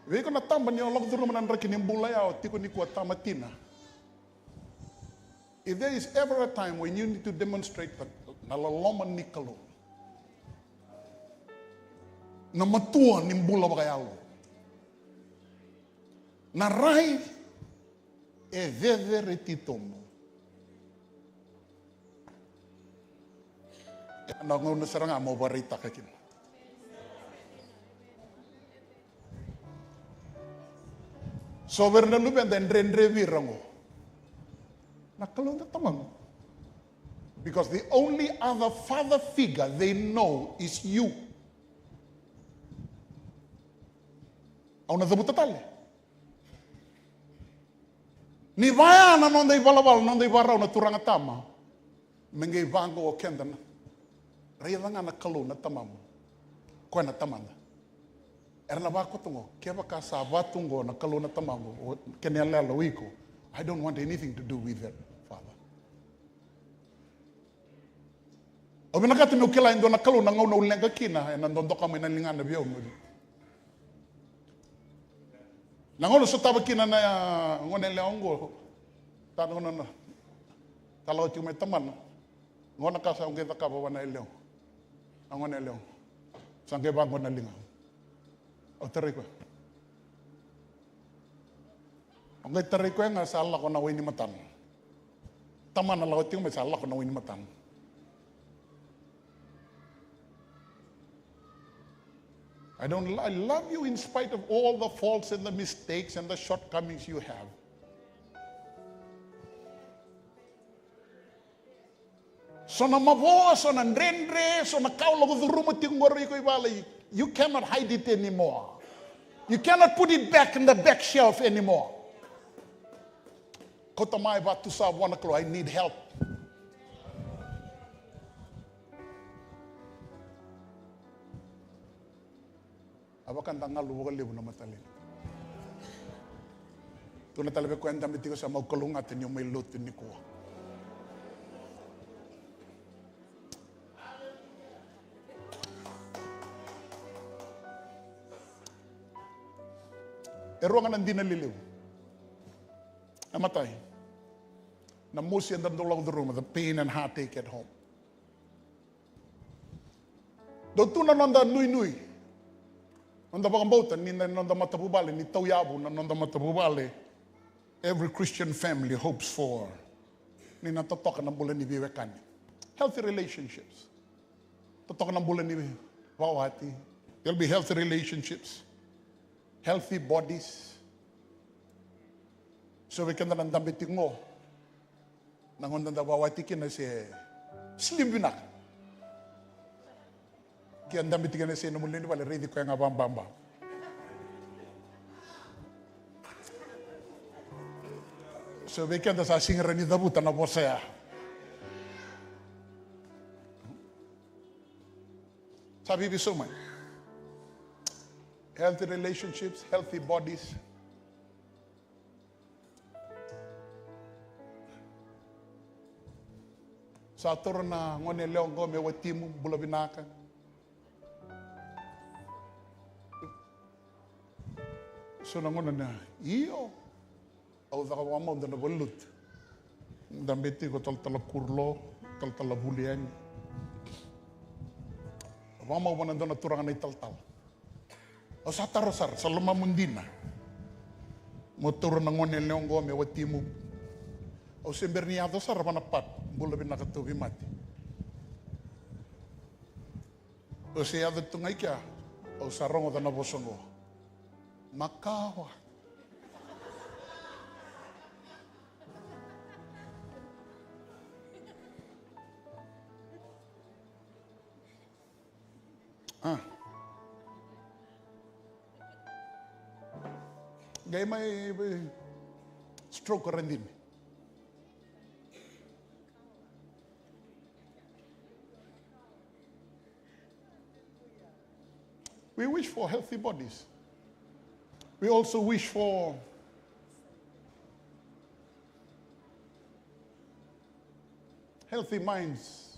Vei iko na tama ni o lako curuma na draki ni bula ya, o tiko nikua tama, tina. If there is ever a time when you need to demonstrate the, na loloma ni Kalou, na matua ni bula vakayalo, na rai e cecere titobu. E na gauna sara ga mo vakaraitaka kina. So vei ira na luveda e dredre vei ira qo, na Kalou da tamaqu. Because the only other father figure they know is you. Au na cavuta tale. Ni vaya na noda ivalavala, na noda ivakarau na turaga tama, me qai vaqo o keda na. Raica ga na Kalou na tamamu, koya na tamada. Era na vakoto qo, kevaka sa vatu qo na Kalou na tamaqu, o kena yalayala o iko, I don't want anything to do with that, Father. Au vinakata meu kila e dua na Kalou na gauna au leqa kina, ena dodoka mai na ligana vei au. Na gauna sotava kina na gone yalewa oqo, ta na gauna na, ta lako tiko mai tamana. Gauna ka sa qai cakava vua na yalewa, na gone yalewa, sa qai vaqo na liga. Au tarai koya. Au qai tarai koya ga sa lako na wai ni matana. Tamana lako tiko mai sa lako na wai ni matana. I don't, I love you in spite of all the faults and the mistakes and the shortcomings you have. So na mavoa, so na dredre, so na ka o lako curuma tiko qori iko i vale. You cannot hide it anymore. You cannot put it back in the back shelf anymore. Kauta mai, vatusa vua na Kalou, I need help. A vaka da galu vakalevu na mataka lailai. Tukuna tale vei koya e dabe tiko, sa mau kalougata ni o mai lotu nikua. E rua ga na dina lelevu. E matai, na mosi eda dau lako curuma, the pain and heartache at home. Dau tu na noda nuinui, noda vakabauta ni na noda matavuvale, ni tauyavu na noda matavuvale. Every Christian family hopes for ni na totoka na bula ni veiwekani. Healthy relationships. Totoka na bula ni vakawati. There'll be healthy relationships, healthy bodies. So vei keda na dabe tiko qo, na gauna da vakawati kina se slim vinaka. Ke a dabe tiko na se nomu lewe ni vale, raici koya ga vababa. So vei keda sa sega ni rawa ni cavuta na vosa ya. Sa veiveisau mai. Healthy relationships, healthy bodies. Sa taura na gone yalewa qo me watimu, bula vinaka. So na gauna na, io. Au caka vakamau dua na valenilotu. Dabe tiko talatala Kurulo, talatala Vuli yani. Vakamau vua na dua na turaga na italatala. Au sa taro sara, sa lomamu dina mo taura na gone yalewa qo me watimu? Au se bera ni yaco sara vua na part bula vinaka tauvimate. Au se yaco tu ga i kea, au sa rogoca na vosa qo. Makawa. A. Qai mai, mai stroke o Radini. We wish for healthy bodies. We also wish for healthy minds,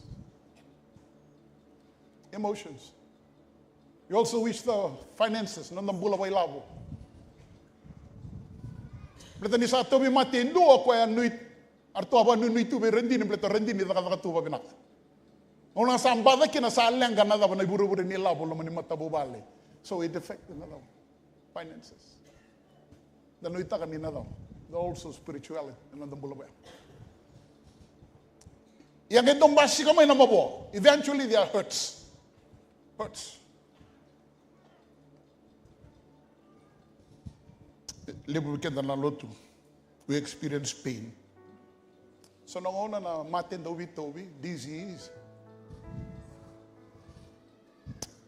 emotions. We also wish the finances, na noda bula vakailavo. Baleta ni sa tauvimate e dua o koya nui, a ratou a vakanuinui tu vei Radini, baleta o Radini cakacaka tu vakavinaka. Gauna sa baca kina sa leqa na cava, na ivurevure ni lavo loma ni matavuvale. So it affected na cava, finances. Da nuitaka ni na cava, the also spirituality, na noda bula vaya. Ia qai dau basika mai na mavoa. Eventually there are hurts. Hurts. Levu vei keda na lotu, we experience pain. So na gauna na mate dau veitauvi, disease,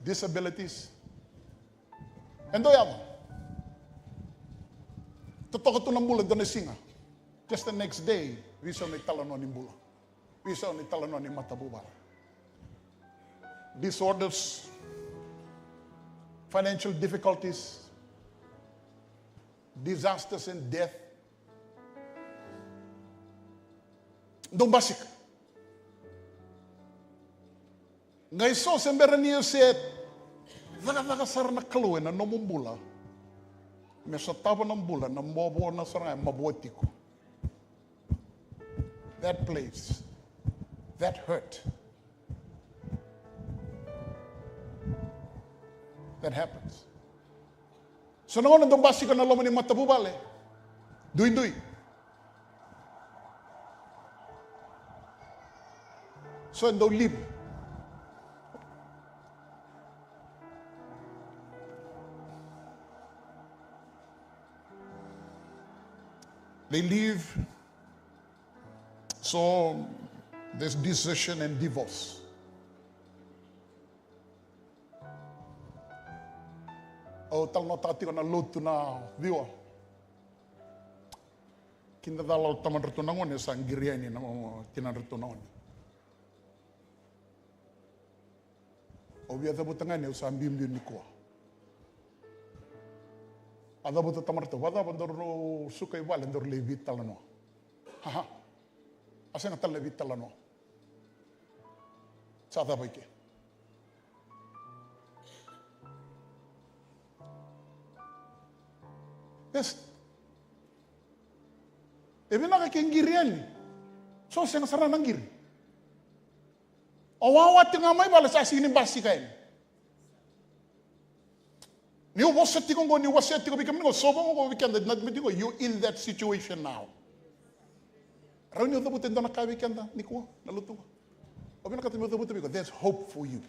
disabilities. E dau yaco. Totoka tu na bula dua na siga. Just the next day, veisau na italanoa ni bula. Veisau na italanoa ni matavuvale. Disorders, financial difficulties, disasters and death. Dau basika. Qai so se bera ni o se cakacaka sara na Kalou ena nomu bula me sotava na bula na mavoa, na sara ga e mavoa tiko. That place, that hurt, that happens. So na gauna dau basika na loma ni matavuvale, duidui. So e dau live. They live. So There's decision and divorce. Au talanoataka tiko na lotu na viewer. Kida cala o tamadratou na gone sa qiri yani na tinadratou na gone. Au via cavuta ga ni au sa biubiu nikua. A cavuta tamadratou, vakacava daru suka i vale daru lai veitalanoa? Aha. A sega tale na veitalanoa. Sa cava i ke? Yes. E vinaka ke qiri yani. So sega sara na qiri. O wawa tiko ga mai vale sa sigi ni basika yani. Niu vosa tiko qo, niu wasea tiko vei kemuni qo, so vaqo vei keda, na tiko, you in that situation now. Rau niu cavuta e dua na ka vei keda nikua na lotu qo. O vinakata meu cavuta vei iko, there's hope for you.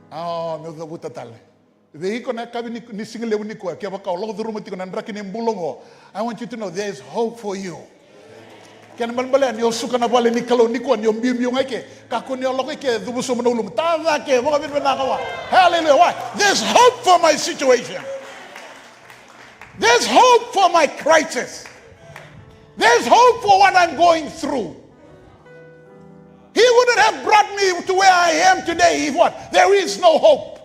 A, meu cavuta tale. Vei iko na yakavi ni, ni siga levu nikua, kevaka o lako curuma tiko na draki ni bula oqo, I want you to know there is hope for you. Kena balebale ni o suka na vale ni Kalou nikua, ni o biubiu ga i ke, kakua ni o lako i ke cuvu sobu na ulumu. Ta cake, vakavinavinaka wa. Hallelujah. Why? There's hope for my situation. There's hope for my crisis. There's hope for what I'm going through. He wouldn't have brought me to where I am today if what? There is no hope.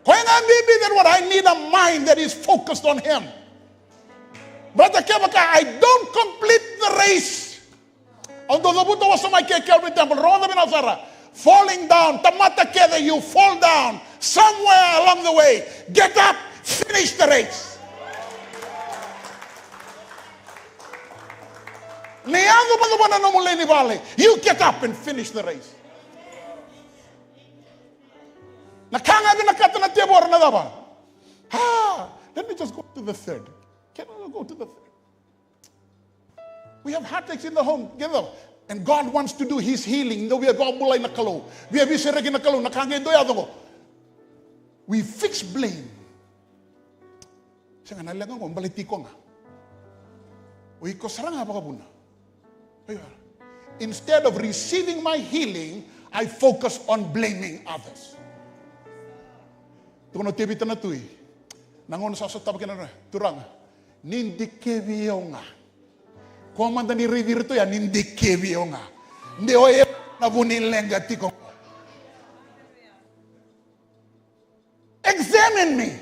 Koya ga bibi that what I need a mind that is focused on him. Brother, kevaka I don't complete the race, au dau cavuta wasoma i ke Calvary Temple, rogoca vinaka sara. Falling down, tamata kece, you fall down somewhere along the way. Get up, finish the race. Ni yaco vacava na nomu lewe ni vale, you get up and finish the race. Na ka ga e vinakata na tevoro na cava? Ah, let me just go to the third. Can I go to the third? We have heartaches in the home, keda. And God wants to do his healing. Dou via vakabulai na Kalou. Via veisereki na Kalou. Na ka qai dou yaco qo. We fix blame. Sega, na leqa qo baleti iko ga. O iko sara ga vakavuna. Io. Instead of receiving my healing, I focus on blaming others. Tukuna o Tevita na tui. Na gauna sa sotava kina na Turaga. Ni dikevi au ga. Ko mada ni raici iratou ya ni dikevi au ga. De o yau na vu ni leqa tiko. Examine me.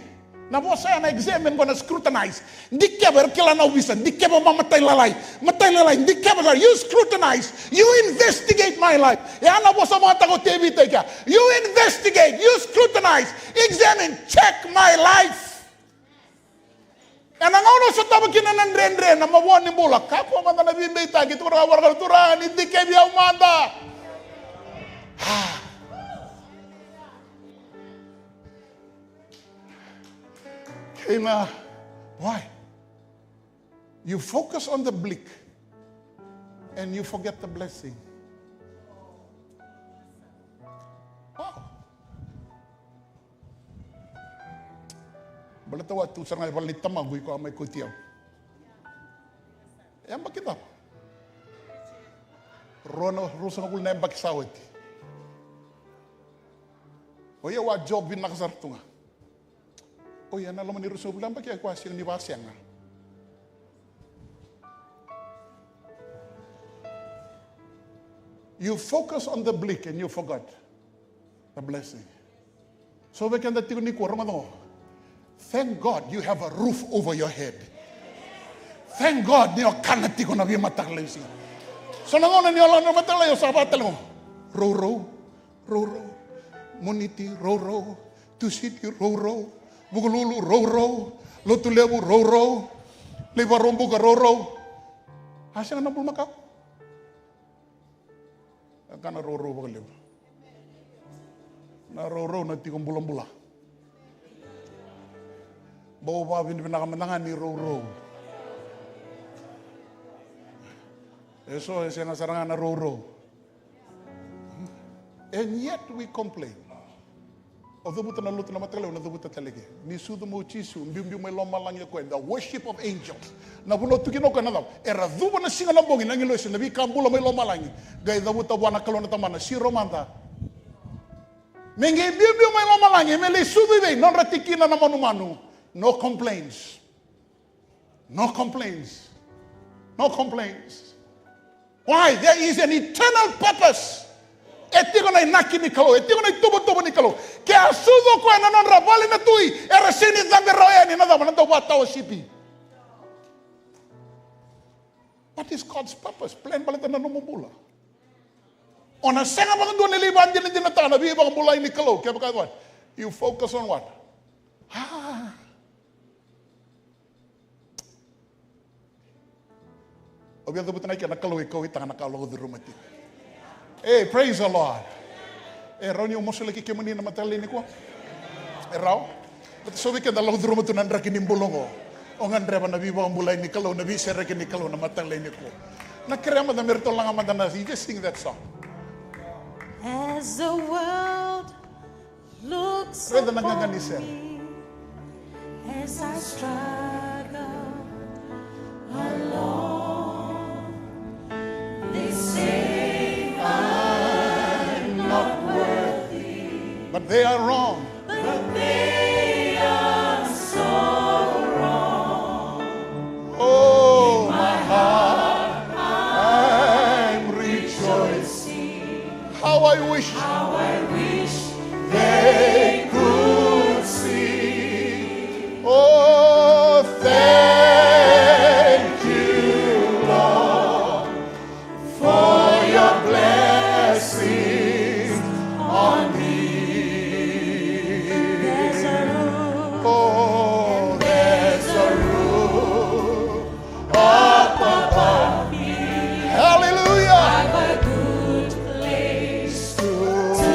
Na vosa ya na examine qo na scrutinize. Dikeva, era kila na ovisa. Dikeva, ma matai lalai. Matai lalai. Dikeva, you scrutinize. You investigate my life. Ya na vosa vakataka o Tevita i kea. You investigate. You scrutinize. Examine. Check my life. Ena gauna o sotava kina na dredre, na mavoa ni bula, kakua mada na veibeitaki, tukuna ga vua na Kalou, Turaga, ni dikevi au mada. Ah. Kei na, why? You focus on the bleak and you forget the blessing. Oh. Baleta au a tu sara ga i vale ni tamaqu, iko a mai kauti au. Yabaki cava? Rua na, ruasagavulu na yabaki sa oti. O yau a job vinaka sara tu ga. O yau na loma ni ruasagavulu na yabaki, au a sega ni vakasega. You focus on the bleak and you forgot the blessing. So vei keda tiko nikua, rogoca qo. Thank God you have a roof over your head. Thank God ni o kana tiko na veimataka lailai siga. So na gauna ni o lako na mataka lailai, o sa vaka tale qo. Rourou, rourou. Moniti, rourou. Tusiti, rourou. Vukelulu, rourou. Lotulevu, rourou. Lai Vakaraubuka, rourou. A sega na bulumakau. E ka na rourou vakalevu. Na rourou na tiko bulabula. Bau vakavinavinaka mada ga ni rourou. E so e sega sara ga na rourou. And yet we complain. O cavuta na lotu na mataka lailai, o na cavuta tale ke. Ni sucu mai o Jisu, biubiu mai lomalagi o koya, the worship of angels. Na vanua tu kina o koya na cava? Era cuva na siga na bogi na agilosi, na veika bula mai lomalagi. Qai cavuta vua na Kalou na Tamana, siro mada. Me qai biubiu mai lomalagi, me lai sucu i vei? Nodra tikina na manumanu. No complaints. No complaints. No complaints. Why? There is an eternal purpose. E tiko na inaki ni Kalou, e tiko na ituvatuva ni Kalou. Ke a sucu o koya na nodra vale na tui, era sega ni cabe rawa yani na cava? Na dau vakatawa sipi. What is God's purpose? Plan baleta na nomu bula. O na sega vakadua ni lai vakadinadinataka na veivakabulai ni Kalou kevaka e what? You focus on what? Ah. Au via cavuta na ika na Kalou e kauaitaka na ka lako curuma tiko. Hey, praise the Lord. E rawa ni au masulaki kemuni na mataka nikua? E rawa? Baleta so vei keda lako curuma tu na draki ni bula oqo. O gadreva na veivakabulai ni Kalou, na veisereki ni Kalou na mataka nikua. Na kerea mada me ratou laga mada na, you just sing that song. As the world looks Raica na gaga ni upon sere. Me as I struggle alone. They say I'm not worthy. But they are wrong. But they are so wrong. Oh, my heart, I'm rejoicing. How I wish. How I wish they could see. Oh, thank you, Lord, for your blessings on me. There's a roof. Oh, there's a roof up above me. Hallelujah. I've a good place to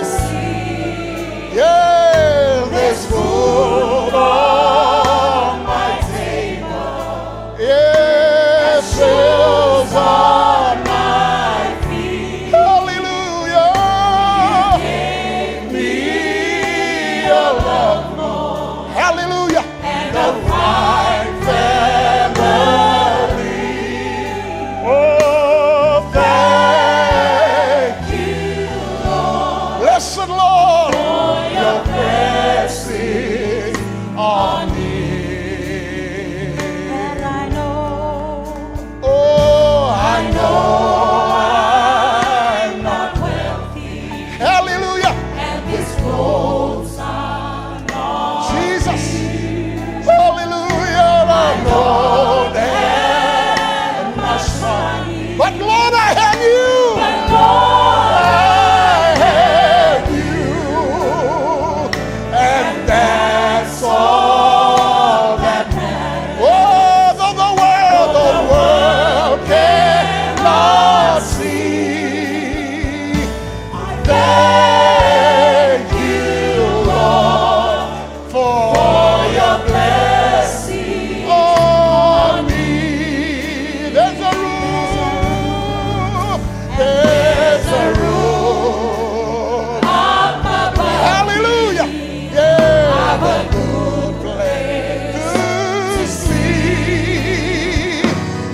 sleep. Yeah, there's food on my table. Yeah, shoes on my feet. Hallelujah. You gave me a love more. Hallelujah. And a fine family. Oh, thank you, Lord. Blessed Lord. For your blessings on me. And I know. Oh, I know I'm not wealthy. Hallelujah. And this clothes are not Jesus. Hallelujah. I don't have much money. But Lord, I have you. But Lord, I have you. And that's all that matters. Oh, though the world, the world cannot see. Thank you, Lord, for your blessing on me. There's a roof, there's a roof up above. Hallelujah. Yeah. I've a good place to sleep.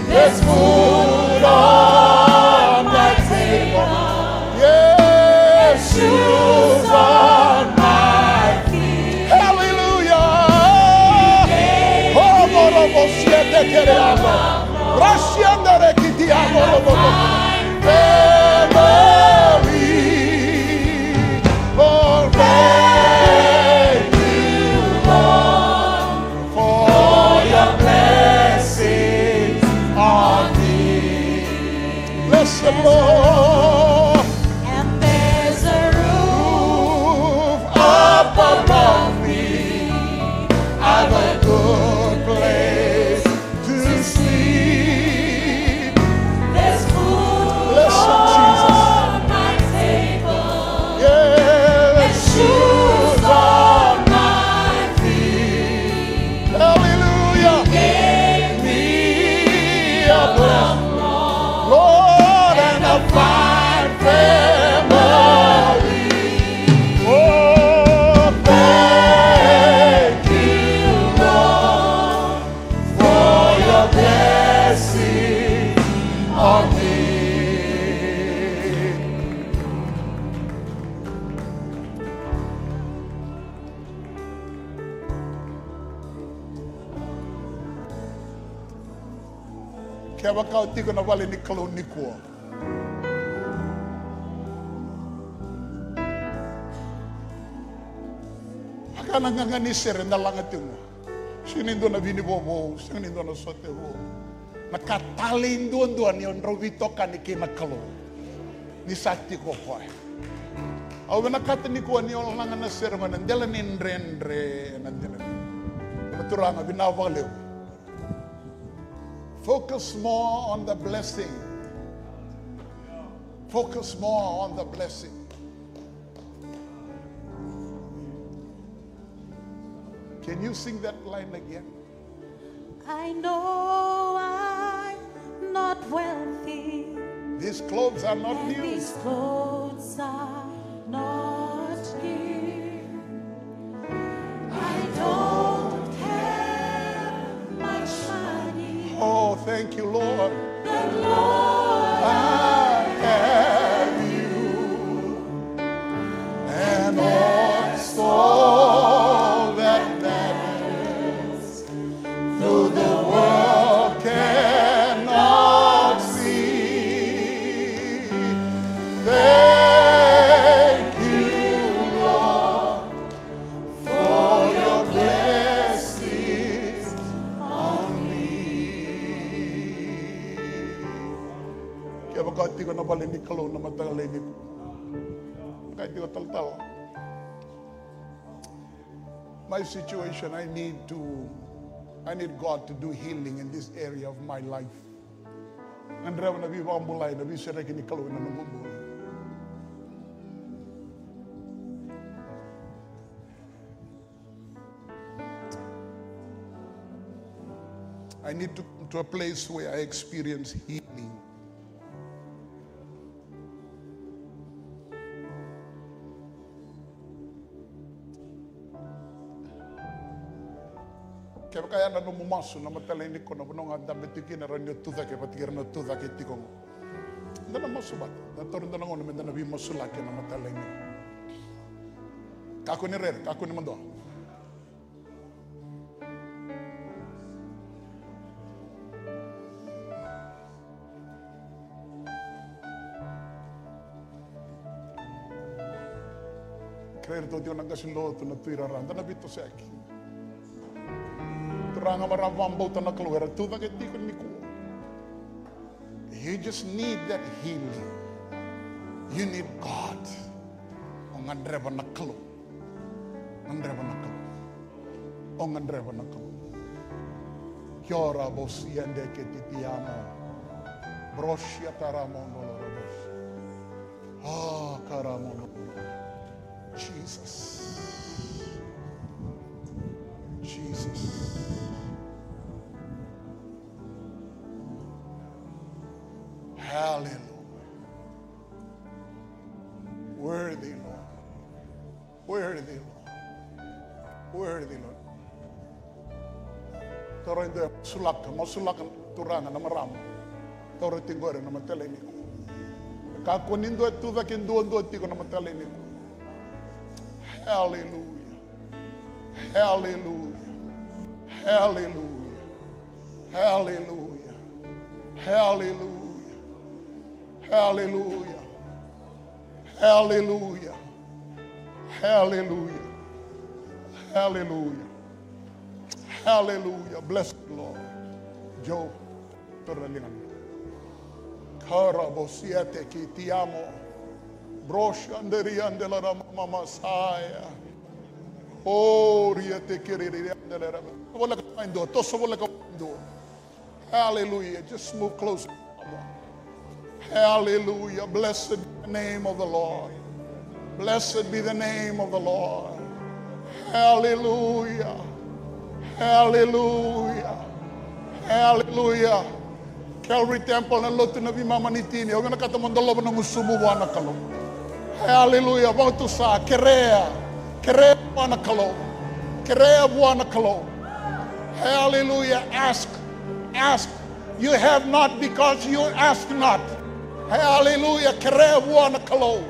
There's food on my table. Yes, shoes on my feet. Hallelujah. Oh, boro bo siete kere amo. Rasiandere kiti amo, boro bo. Family. Oh, thank you, Lord, for your blessings on me. Bless the Lord. And there's a roof up above me. I've a good place to sleep. There's food blessing on me. Kevaka o tiko na vale ni Kalou nikua, vaka na gaga ni sere da laga tiko. Sega ni dua na vini vovou, sega ni dua na sote vou. Na ka talei duadua ni o drau veitokani kei na Kalou, ni sa tiko o koya. Au vinakata nikua ni o laga na sere qo ena dela ni dredre, ena dela ni, na Turaga, vinaka vakalevu. Focus more on the blessing. Focus more on the blessing. Can you sing that line again? I know I'm not wealthy. These clothes are not and new. These clothes are not new. I don't have much money. Oh, thank you, Lord. But Lord, I have you. And that's all that matters. Though the world cannot see. Thank you, Lord, for your blessings on me. Kevaka tiko na vale ni Kalou na mataka lailai nikua. Ka tiko talatala. My situation, I need to, I need God to do healing in this area of my life. Gadreva na veivakabulai, na veisereki ni Kalou ena noqu bula. I need to come to a place where I experience healing. Kevaka ya na nomu masu na mataka lailai nikua, na vanua ga dabe tiko kina, rawa ni o tucake vata kei ira na tucake tiko qo. Da na masu vata, da taura dua na gauna meda na veimasulaki ena mataka lailai nikua. Kakua ni rere, kakua ni madua. Kerei iratou tiko na qase lotu, na tuirara, da na veitosoyaki. Turaga, marama, vakabauta na Kalou, era tucake tiko nikua. You just need that healing. You need God. O gadreva na Kalou. Gadreva na Kalou. O gadreva na Kalou. Kia ora bosia de ke titiamo. Brosia taramo dolorobos. Ah, karamo dolorobos. Jesus. Jesus. Hallelujah. Worthy, Lord. Worthy, Lord. Worthy, Lord. Taura e dua e masulaka, masulaka, turaga, na marama. Taura tiko qori na mataka lailai nikua. Kakua ni dua e tucake duadua tiko na mataka lailai nikua. Hallelujah. Hallelujah. Hallelujah. Hallelujah. Hallelujah. Hallelujah. Hallelujah. Hallelujah. Hallelujah. Hallelujah. Bless the Lord. Joe, torna liga. Karabosiate ki tiamo. Brosha nderiande la rama masaya. Oria te kereriande la rama. Voleka mai dua, toso voleka mai dua. Hallelujah. Just move close. Hallelujah. Blessed be the name of the Lord. Blessed be the name of the Lord. Hallelujah. Hallelujah. Hallelujah. Calvary Temple, na lotu na veimama ni tini. Au vinakata mo dolava na gusumu vua na Kalou. Hallelujah. Vakatusa, kerea. Kerea vua na Kalou. Kerea vua na Kalou. Hallelujah. Ask. Ask. You have not because you ask not. Hallelujah. Kerea vua na Kalou.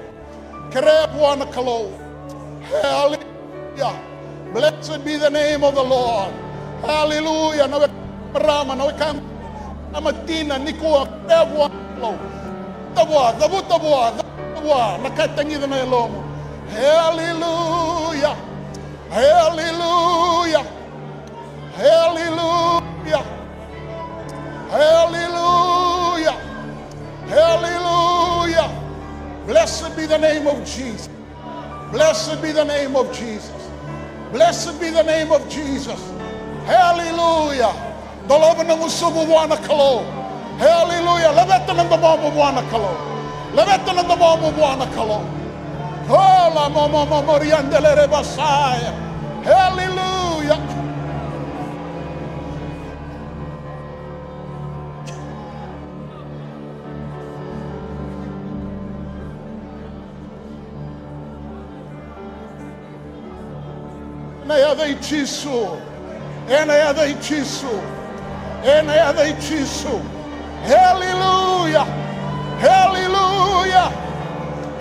Kerea vua na Kalou. Hallelujah. Blessed be the name of the Lord. Hallelujah. Na weka marama, na weka marama tina nikua, kerea vua na Kalou. Cavuta vua, cavuta vua, cavuta vua na ka e tagica na yalomu. Hallelujah. Hallelujah. Hallelujah. Hallelujah. Hallelujah. Blessed be the name of Jesus. Blessed be the name of Jesus. Blessed be the name of Jesus. Hallelujah. Dolava na gusumu vua na Kalou. Hallelujah. Laveta na domomu vua na Kalou. Laveta na domomu vua na Kalou. Ola momo momoriandelere basaya. Hallelujah. Ena yaca i Jisu. Ena yaca i Jisu. Ena yaca i Jisu. Hallelujah. Hallelujah.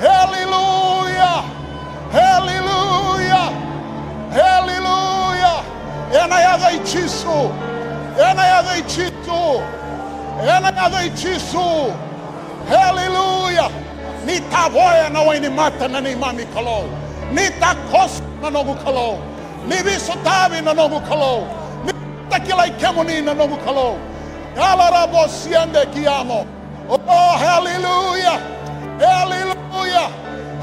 Hallelujah. Hallelujah. Hallelujah. Ena yaca i Jisu. Ena yaca i Jisu. Ena yaca i Jisu. Hallelujah. Ni tavoya na wai ni mata na neimami Kalou. Ni takoso na noqu Kalou. Ni veisotavi na noqu Kalou. Ni takilai kemuni na noqu Kalou. Yalarabosiande kiamo. Oh, hallelujah. Hallelujah.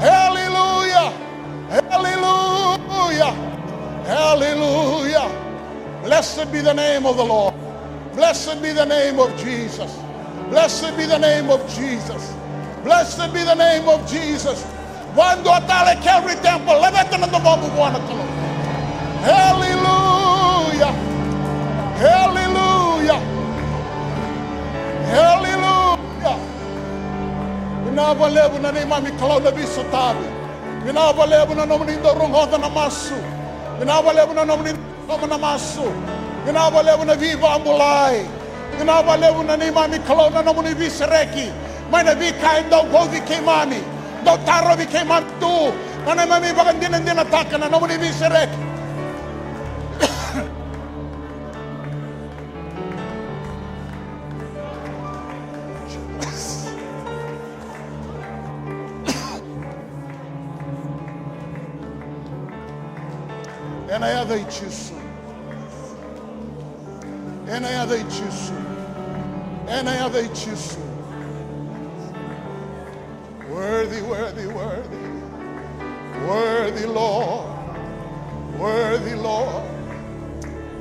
Hallelujah. Hallelujah. Hallelujah. Blessed be the name of the Lord. Blessed be the name of Jesus. Blessed be the name of Jesus. Blessed be the name of Jesus. Vadua tale Calvary Temple, laveta na domomu vua na Kalou. Hallelujah. Hallelujah. Hallelujah. Vinaka vakalevu na neimami Kalou na veisotavi. Vinaka vakalevu na nomuni dau rogoca na masu. Vinaka vakalevu na nomuni dau rogoca na masu. Vinaka vakalevu na veivakabulai. Vinaka vakalevu na neimami Kalou na nomuni veisereki mai na veika e dau vauci keimami, dau tarovi keimami tu. Na neimami vakadinadinataka na nomuni veisereki. Ena yaca i Jisu. Ena yaca i Jisu. Ena yaca i Jisu. Worthy, worthy, worthy. Worthy, Lord. Worthy, Lord.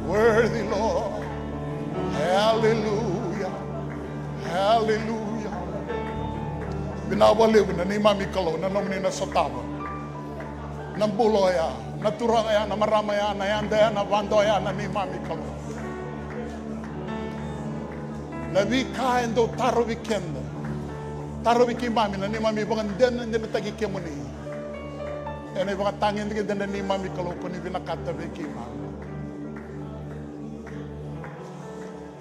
Worthy, Lord. Hallelujah. Hallelujah. Vinaka vakalevu na neimami Kalou na nomuni na sotava na bula oya, na turaga ya, na marama ya, na yada ya, na vado ya, na neimami Kalou. Na veika e dau tarovi keda, tarovi keimami na neimami vakadinadinataki kemuni. Ena ivakatagedegede na neimami Kalou ko ni vinakata vei keimami.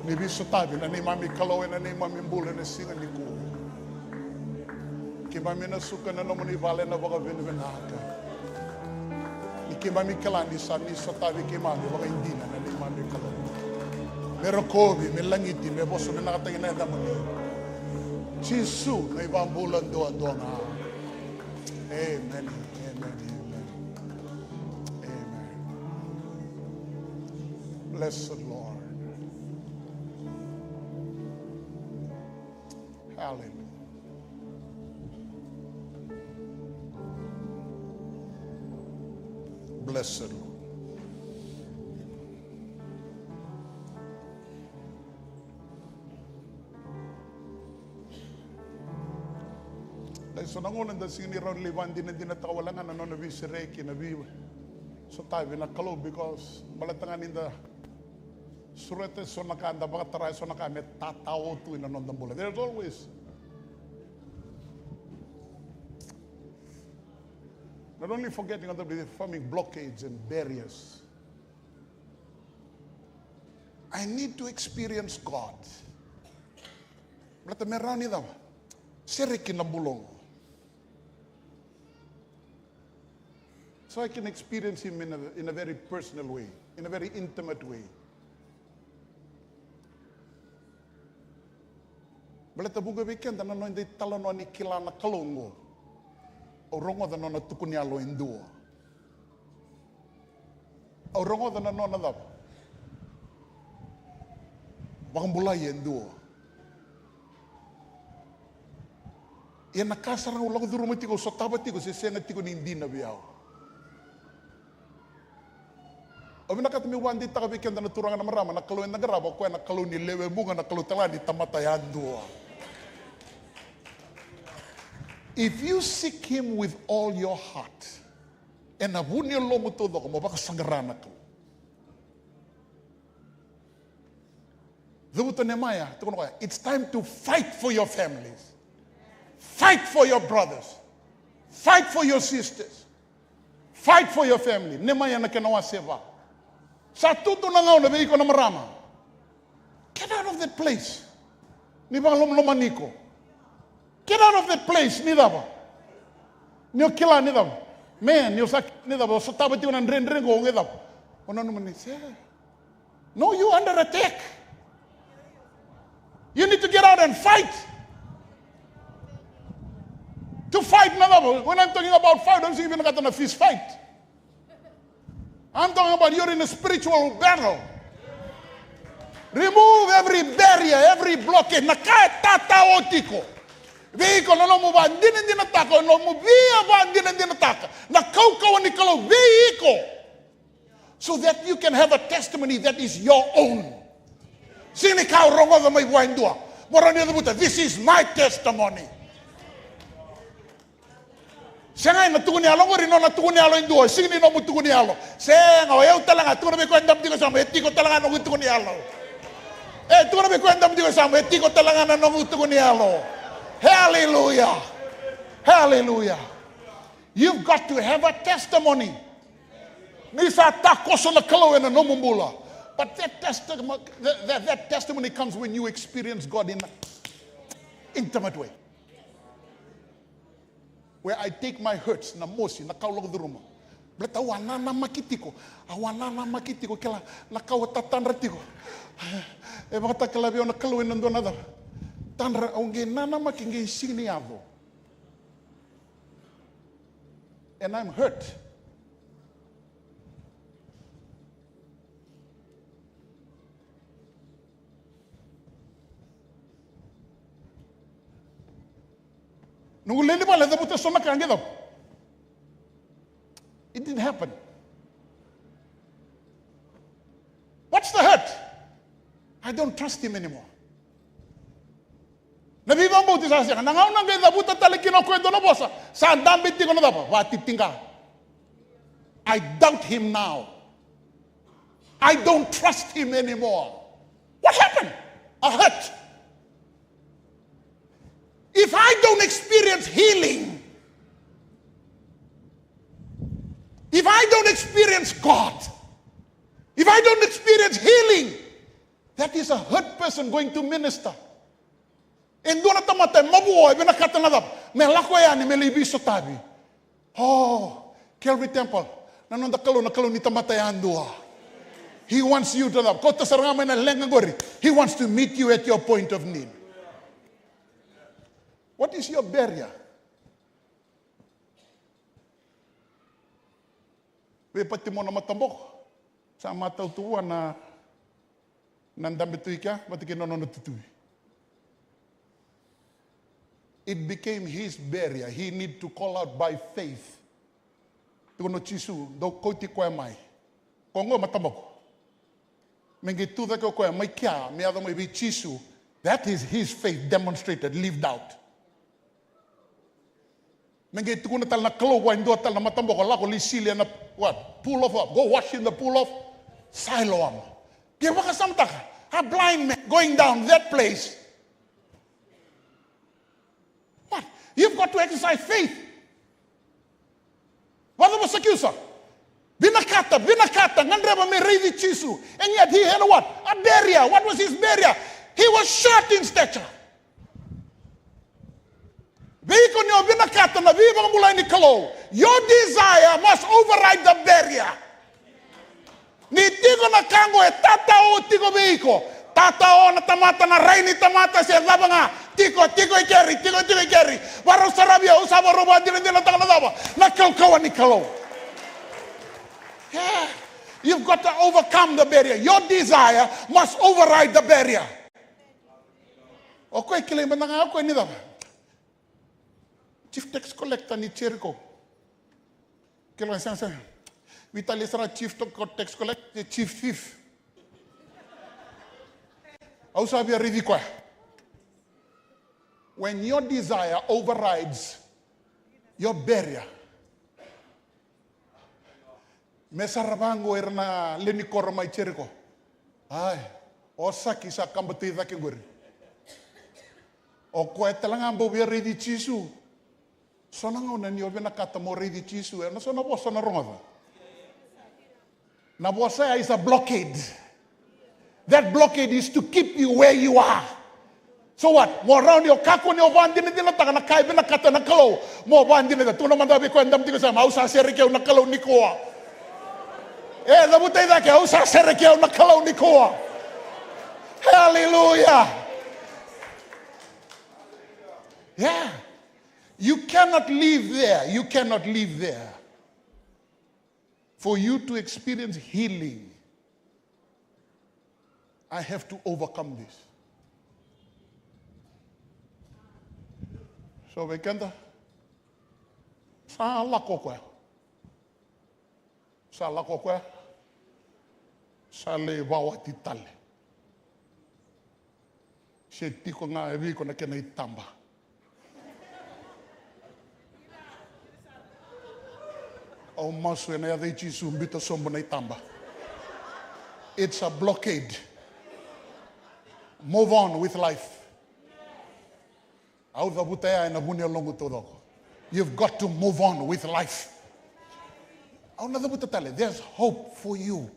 Ni veisotavi na neimami Kalou ena neimami bula ena siga nikua. Keimami na suka na nomuni vale na vakavinavinaka. Ni keimami kila ni sa ni sotavi keimami vakaidina na neimami Kalou. Me rokovi, me lagiti, me vosa vinakataki na yacamuni. Jisu na iVakabula duadua ga. Amen. Amen. Amen. Amen. Blessed Lord. Hallelujah. Blessed Lord. Dai so na gauna da sega ni rawa ni lai vakadinadinataka wale ga na nona veisereki, na veisotavi na Kalou, because baleta ga ni da sureta eso na ka, da vakatara eso na ka me tatao tu ina noda bula. There's always, not only forgetting other people, forming blockades and barriers. I need to experience God. Baleta me rawa ni cava? Sereki na bula oqo. So I can experience him in a, in a very personal way, in a very intimate way. Baleta vuqa vei keda na noda italanoa ni kila na Kalou oqo. Au rogoca na nona tukuni yalo e dua. Au rogoca na nona cava? Vakabulai e dua. Ia na ka sara ga au lako curuma tiko, au sotava tiko, se sega tiko ni dina vei au. Au vinakata meu vakadeitaka vei keda na turaga, na marama, na Kalou eda qarava, o koya na Kalou ni lewe vuqa, na Kalou tale ga ni tamata yadua. If you seek him with all your heart, ena vu ni yalomu taucoko mo vakasaqara na Kalou. Cavuta o Nemaia, tukuna o koya, it's time to fight for your families. Fight for your brothers. Fight for your sisters. Fight for your family. Nemaia na kena wase va. Sa tu tu na gauna vei iko na marama. Get out of that place. Ni vakalomalomani iko. Get out of that place. Ni cava? Ni o kila ni cava? Me, ni o sa kila ni cava? O sotava tiko na dredre qo, o qai cava? O nanuma ni se. No, you under attack. You need to get out and fight. To fight na cava? When I'm talking about fight, I'm saying vinakata na fist fight. I'm talking about you're in a spiritual battle. Remove every barrier, every blockade. Na ka e tatao tiko vei iko na nomu vakadinadinataka, nomu via vakadinadinataka na kaukauwa ni Kalou vei iko. So that you can have a testimony that is your own. Sega ni ka o rogoca mai vua e dua. Mo rawa ni o cavuta, this is my testimony. Sega, ena tukuni yalo qori, nona tukuni yalo e dua, sega ni nomu tukuni yalo. Sega, o yau tale ga, tukuna vei koya e dabe tiko e yasamu, e tiko tale ga na noqu tukuni yalo. E, tukuna vei koya e dabe tiko e yasamu, e tiko tale ga na noqu tukuni yalo. Hallelujah. Hallelujah. You've got to have a testimony. Ni sa takoso na Kalou ena nomu bula. But that testimony, that, that, that testimony comes when you experience God in an intimate way. Where I take my hurts, na mosi, na ka au lako curuma. Baleta au a nanamaki tiko, au a nanamaki tiko, kila na ka au a tatadra tiko. E vakatakila vei au na Kalou ena dua na cava? Tadra, au qai nanamaki, qai sega ni yaco. And I'm hurt. Noqu lewe ni vale e cavuta eso na ka qai cava? It didn't happen. What's the hurt? I don't trust him anymore. Na veivakabauti sa sega. Na gauna qai cavuta tale kina o koya e dua na vosa, sa dabe tiko na cava? Vakatitiqa. I doubt him now. I don't trust him anymore. What happened? A hurt. If I don't experience healing, if I don't experience God, if I don't experience healing, that is a hurt person going to minister. E dua na tamata e mavoa, e vinakata na cava? Me lako yani me lai veisotavi. Oh, Calvary Temple, na noda Kalou, na Kalou ni tamata yadua. He wants you to cava? Kauta sara ga mai na leqa qori. He wants to meet you at your point of need. What is your barrier? Vei Patimo na mataboko. Sa matau tu vua na, na dabe tu i kea vata kei na nona tutuvi. It became his barrier. He need to call out by faith. Tukuna o Jisu, dou kauti koya mai. Koya qo mataboko. Me qai tu cake o koya mai kea, me yaco mai vei Jisu. That is his faith demonstrated, lived out. Me qai tukuna tale na Kalou vua e dua tale na mataboko, lako lai sili ena, what? Pool of what? Go wash in the pool of Siloam. Qai vakasamataka, a blind man going down that place. What? You've got to exercise faith. Vakacava o Sakiusa? Vinakata, vinakata, gadreva me raici Jisu. And yet he had a what? A barrier. What was his barrier? He was short in stature. Vei iko ni o vinakata na veivakabulai ni Kalou, your desire must override the barrier. Ni tiko na ka qo e tatao tiko vei iko. Tatao na tamata, na rai ni tamata se cava ga. Tiko, tiko i keri, tiko, tiko i keri. Varau saravi au, sa varau vakadinadinataka na cava? Na kaukauwa ni Kalou. Yeah. You've got to overcome the barrier. Your desire must override the barrier. O koya e kilai mada ga o koya ni cava? Chief tax collector ni Jericho. Kila sega sega. Vitalia sara chief to-, tax collector, chief thief. Au sa via raici koya. When your desire overrides your barrier. Me sara vaqo ira na lewe ni koro mai Jeriko. Ai, o Saki sa kabatai cake qori. O koya tale ga bau via raici Jisu. So na gauna ni o vinakata mo raici Jisu, e na so na vosa na rogoca. Na vosa ya is a blockade. That blockade is to keep you where you are. So what? Mo rawa ni o kakua ni o vakadinadinataka na ka e vinakata na Kalou. Mo vakadinadinataka. Tukuna mada vei koya e dabe tiko e yasana, au sa sereki au na Kalou nikua. E, cavuta i cake, au sa sereki au na Kalou nikua. Hallelujah. Yeah. You cannot live there. You cannot live there. For you to experience healing, I have to overcome this. So vei keda, sa lako o koya. Sa lako o koya. Sa lai vakawati tale. Se tiko ga e vei iko na kena itaba. Au masu ena yaca i Jisu, biuta sobu na itaba. It's a blockade. Move on with life. Au cavuta ya ena vu ni yaloqu taucoko. You've got to move on with life. Au na cavuta tale, there's hope for you.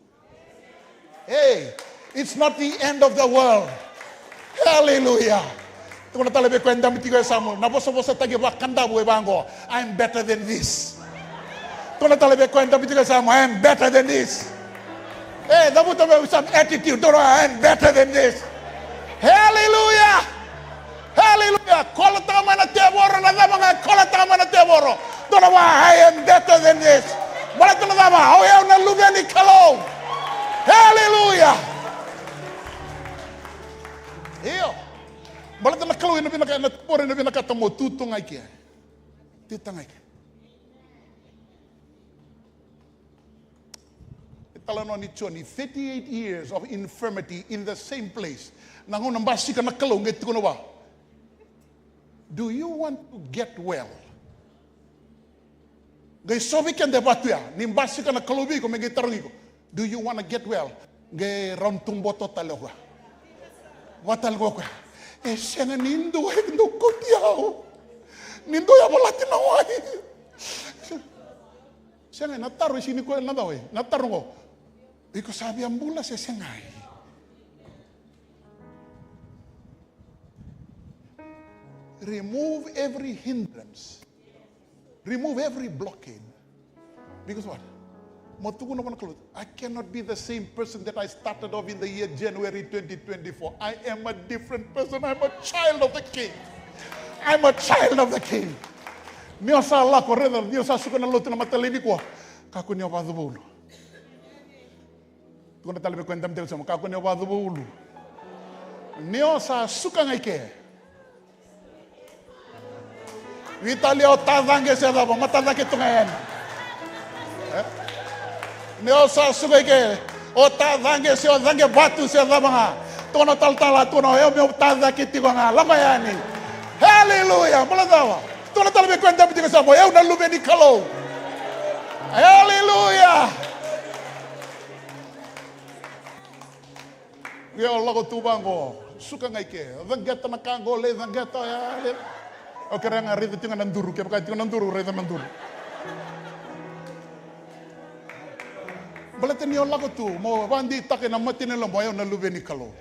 Hey, it's not the end of the world. Hallelujah. Tukuna tale vei koya e dabe tiko e yasana, na vosavosataki vakadavu e vaqo, I'm better than this. Tukuna tale vei koya e dabe tiko e yasana, I'm better than this. E, cavuta vei au some attitude, tukuna, I'm better than this. Hallelujah. Hallelujah. Kolotaka mai na tevoro na cava ga e kolotaka mai na tevoro. Tukuna vua, I am better than this. Baleta na cava? O yau na luve ni Kalou. Hallelujah. Io. Baleta na Kalou ena vinakata, na tevoro ena vinakata mo tu tu ga i ke. Tu tu ga i ke. E talanoa ni Joni, thirty-eight years of infirmity in the same place. Na gauna basika na Kalou qai tukuna vua, do you want to get well? Qai so vei keda e vatu ya, ni basika na Kalou vei iko me qai tarogi iko, do you want to get well? Qai round tu boto tale o koya. Vua tale o koya, e sega ni dua e dau kauti au. Ni dua e volati na wai. Sega, na taro e sega ni koya na cava, na taro qo. Iko sa via bula se segai? Remove every hindrance. Remove every blockade. Because what? Mo tukuna vua na Kalou, I cannot be the same person that I started off in the year January twenty twenty-four. I am a different person. I'm a child of the King. I'm a child of the King. Ni o sa lako, raica, ni o sa suka na lotu na mataka lailai nikua, kakua ni o vakacova ulu. Tukuna tale vei koya e dabe tiko e yasana, kakua ni o vakacova ulu. Ni o sa suka ga i ke. Vitalia, o tacaqe se cava, matacaqe tu ga yani. E? Ni o sa suka i ke, o tacaqe se o caqe vatu se cava ga. Tukuna talatala, tukuna o yau meu tacaqe tiko ga, lako yani. Haleluya, bula cava. Tukuna tale vei koya e dabe tiko e yasana, o yau na luve ni Kalou. Haleluya. Ia o lako tu vaqo, suka ga i ke, caqeta na ka qo, lai caqeta oya, lai. Au kerea ga raica tiko ga na duru, kevaka e tiko na duru, raica na duru. Baleta ni o lako tu, mo vakadeitaka ena mata ni lobo, o yau na luve ni Kalou.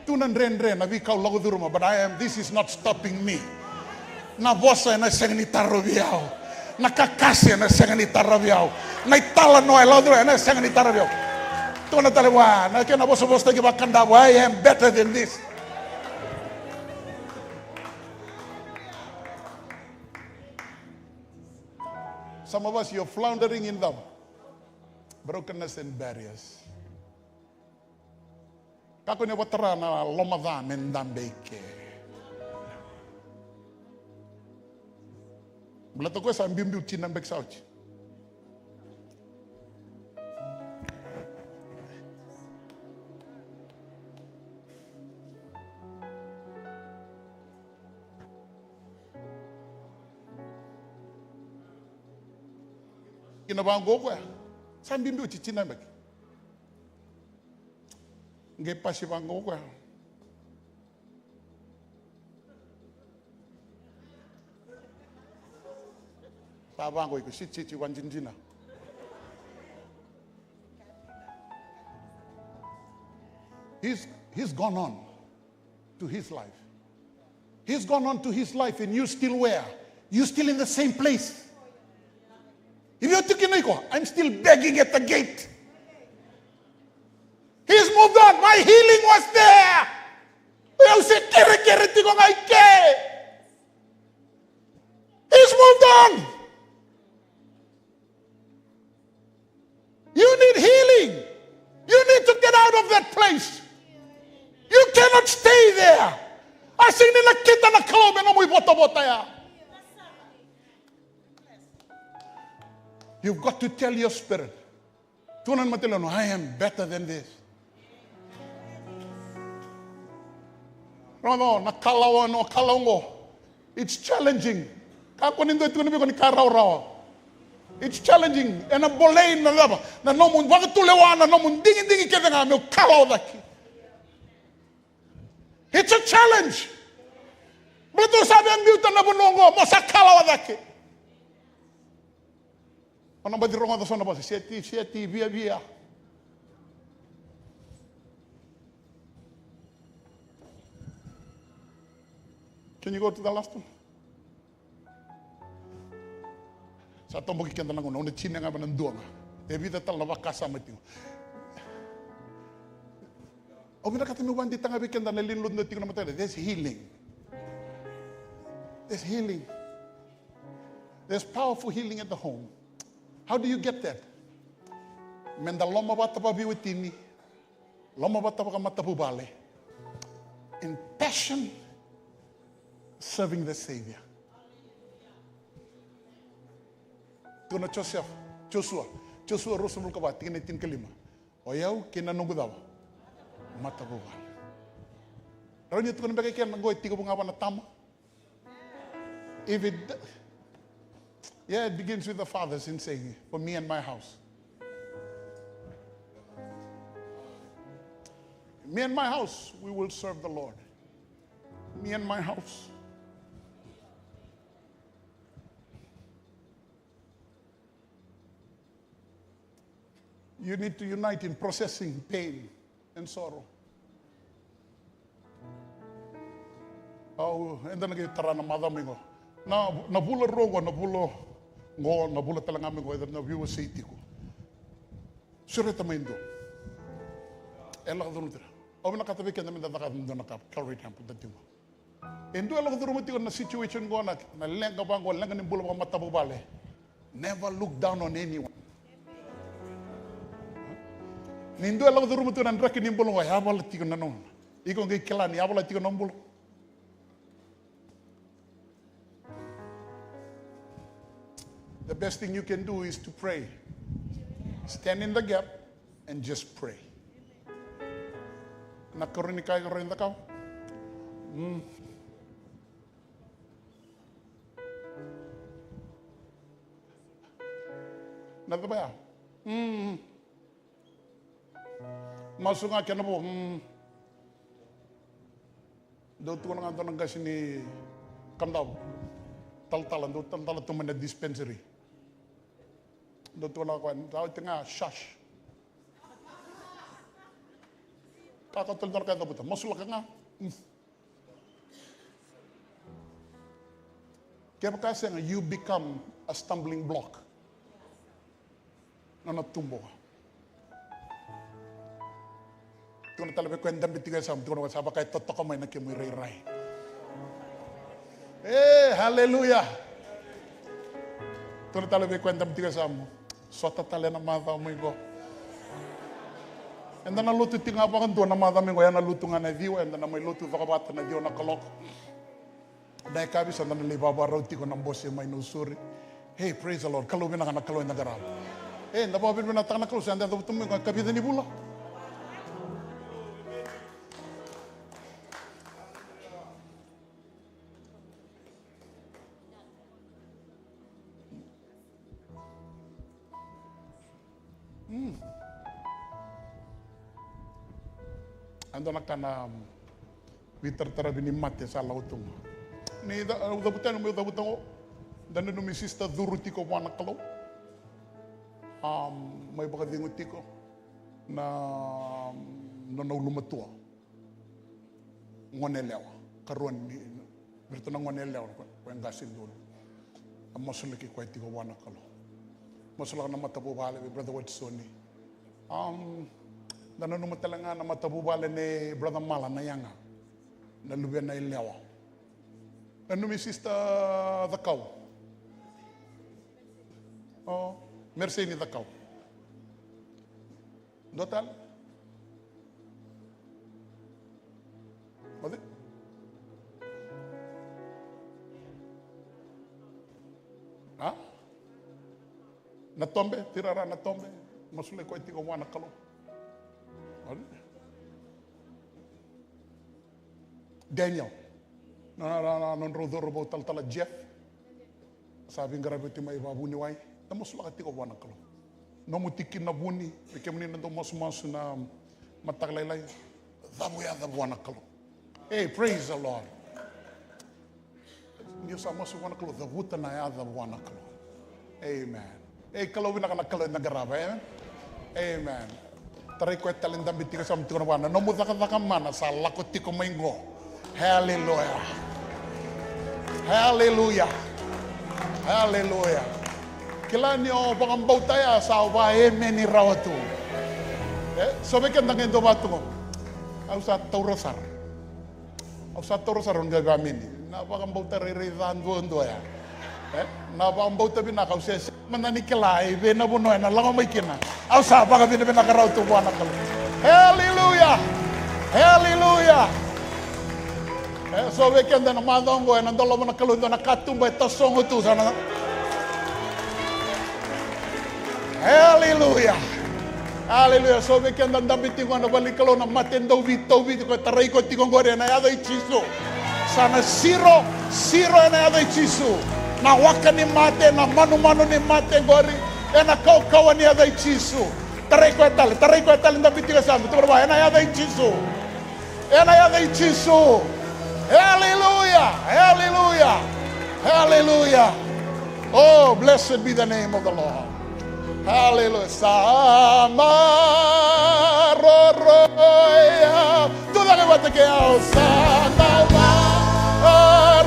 Tu na dredre, na veika au lako curuma, but I am, this is not stopping me. Na vosa ena sega ni tarovi au. Na kakase ena sega ni tarovi au. Na italanoa e lako curuma ena sega ni tarovi au. Tukuna tale vua na kena vosavosataki vakadavu, "I am better than this." Some of us, you're floundering in the brokenness and barriers. Kakua ni vakatara na lomaca me dabe i ke. Baleta o koya sa biubiu tini na yabaki sa oti. Kina vaqo o koya sa biubiu tini na yabaki. Qai pasi vaqo o koya. Sa vaqo iko sititi vadinadina. He's, he's gone on to his life. He's gone on to his life and you still where? You still in the same place. If you're thinking, iko, I'm still begging at the gate. He's moved on. My healing was there. Au se kerekere tiko ga i ke. He's moved on. You need healing. You need to get out of that place. You cannot stay there. A sega ni nakita na Kalou me nomu ivotavota ya. You've got to tell your spirit. Tukuna na mataivalu, "I am better than this." Rogoca, na kalawa, na kalawa oqo. It's challenging. Kakua ni dua e tukuna vei iko ni ka rawarawa. It's challenging. Ena bolei na cava? Na nomu vakatulewa, na nomu digidigi kece ga meu kalawa cake. It's a challenge. Baleta o sa via biuta na vanua oqo, mo sa kalawa cake. O na baci rogoca so na vosa, seti, seti, viavia. Can you go to the last one? Sa toboki keda na gauna, au na tini ga vei na dua ga. E vica tale na vakasama tiko. Au vinakata meu vakadeitaka vei keda na lewe ni lotu tiko na mataka. There's healing. There's healing. There's powerful healing at the home. How do you get that? Meda lomavata vakaveiwatini, lomavata vakamatavuvale. In passion, serving the Savior. Tukuna Joseph, Josua, Josua ruasagavulu ka va, tikina e tinikalima. O yau kei na noqu cava? Matavuvale. Rawa ni tukuna beka i kena qo e tiko vua ga vua na tama. If it, yeah, it begins with the fathers in saying, "For me and my house." Me and my house, we will serve the Lord. Me and my house. You need to unite in processing pain and sorrow. Au, eda na qai tara na macawa mai qo. Na, na vula rua qo, na vula qo, na vula tale ga mai qo, eda na veiwasei tiko. Sureta mai dua. E lako curuma tiko. Au vinakata vei keda meda cakava e dua na ka, Calvary Temple, da tiko. E dua e lako curuma tiko na situation qo, na, na leqa vaqo, leqa ni bula vakamatavuvale. Never look down on anyone. Ni dua e lako curuma tiko na draki ni bula qo, yavala tiko na nomu. Iko qai kila ni yavala tiko na nomu bula. The best thing you can do is to pray. Stand in the gap and just pray. Na karua ni ka e rawa ni cakava. Mm. Na cava ya? Mm. Masu ga kena vo. Mm. Dau tukuna ga dua na qase ni Kadavu. Talatala, dau talatala tu mai na dispensary. Dau tukuna ga koya, dau oti ga, shush. Ka ka tolu dua na ka e cavuta. Masulaka ga. Mm. Kevaka sega, you become a stumbling block. Nona tubu. Tukuna tale vei koya e dabe tiko e yasamu, tukuna vua, sa vaka e totoka mai na kemu irairai. E, haleluya. Tukuna tale vei koya e dabe tiko e yasamu, sota tale na macawa mai qo. Eda na lotu tiko ga vakadua na macawa mai qo, ya na lotu ga na ciwa, eda na mai lotu cakacaka na ciwa na kaloko. Na yakavi sa da na lai vavarau tiko na bose mai Nausori. Hey, praise the Lord. Kalou vinaka na Kalou eda qarava. E, da vakavinavinakataka na Kalou, sa da cavuta mai qo e kavica ni vula. Mm. A dua na ka na, mm, veitarataravi ni mate sa lako tu ga. Ni ca-, au cavuta yani meu cavuta qo. Da nanumi Sister Curu tiko vua na Kalou. Am, mai vakacegu tiko na, mm, nona ulumatua. Gone yalewa, karua ni, vei iratou na gone yalewa, ko, ko e qase donu. A masulaki koya tiko vua na Kalou. Masulaka na matavuvale vei Brother Watisoni. Am, da nanuma tale ga na matavuvale nei Brother Mala na yaga. Na luvena yalewa. Nanumi Sister Cakau. O, Mersei ni Cakau. Dua tale. Oti. A? Na Tobe, Tirara na Tobe. Masulaki koya tiko vua na Kalou. Oti. Daniel. Na, na, na, na nodrau cauravou talatala Jeff. Sa veiqaravi oti mai vakavuniwai. Da masulaka tiko vua na Kalou. Nomu tikina vuni, vei kemuni na dau masumasu na mataka lailai. Cavuyaca vua na Kalou. Hey, praise the Lord. Ni o sa masu vua na Kalou, cavuta na yaca vua na Kalou. Amen. Ei, Kalou vinaka na Kalou eda qarava, amen. Amen. Tarai koya tale e dabe tiko e yasamu, tukuna vua, na nomu cakacaka mana sa lako tiko mai qo. Haleluya. Haleluya. Haleluya. Kila ni o vakabauta ya sa o vakaemeni rawa tu. E, so vei keda qai dua vaka tu qo. Au sa taura sara. Au sa taura sara, au qai vakaemeni. Na vakabauta rairai ca duadua ya. E? Na vakabauta vinaka, au sese mada ni kila i vei na vanua ena lako mai kina. Au sa vakavinavinaka rawa tu vua na Kalou. Haleluya. Haleluya. E, so vei keda na macawa oqo ena dolava na Kalou e dua na katuba e tasogo tu sa na. Haleluya. Aleluya. So vei keda dabe tiko na vale ni Kalou, na mate dau veitauvi, ko e tarai koya tiko qori ena yaca i Jisu. Sa na siro, siro ena yaca i Jisu. Na waka ni mate, na manumanu ni mate qori, ena kaukauwa ni yaca i Jisu. Tarai koya tale, tarai koya tale, dabe tiko e yasamu, tukuna vua, ena yaca i Jisu. Ena yaca i Jisu. Haleluya, haleluya, haleluya. Oh, blessed be the name of the Lord. Haleluya. Sa maroroya. Tucake vata kei au. Sa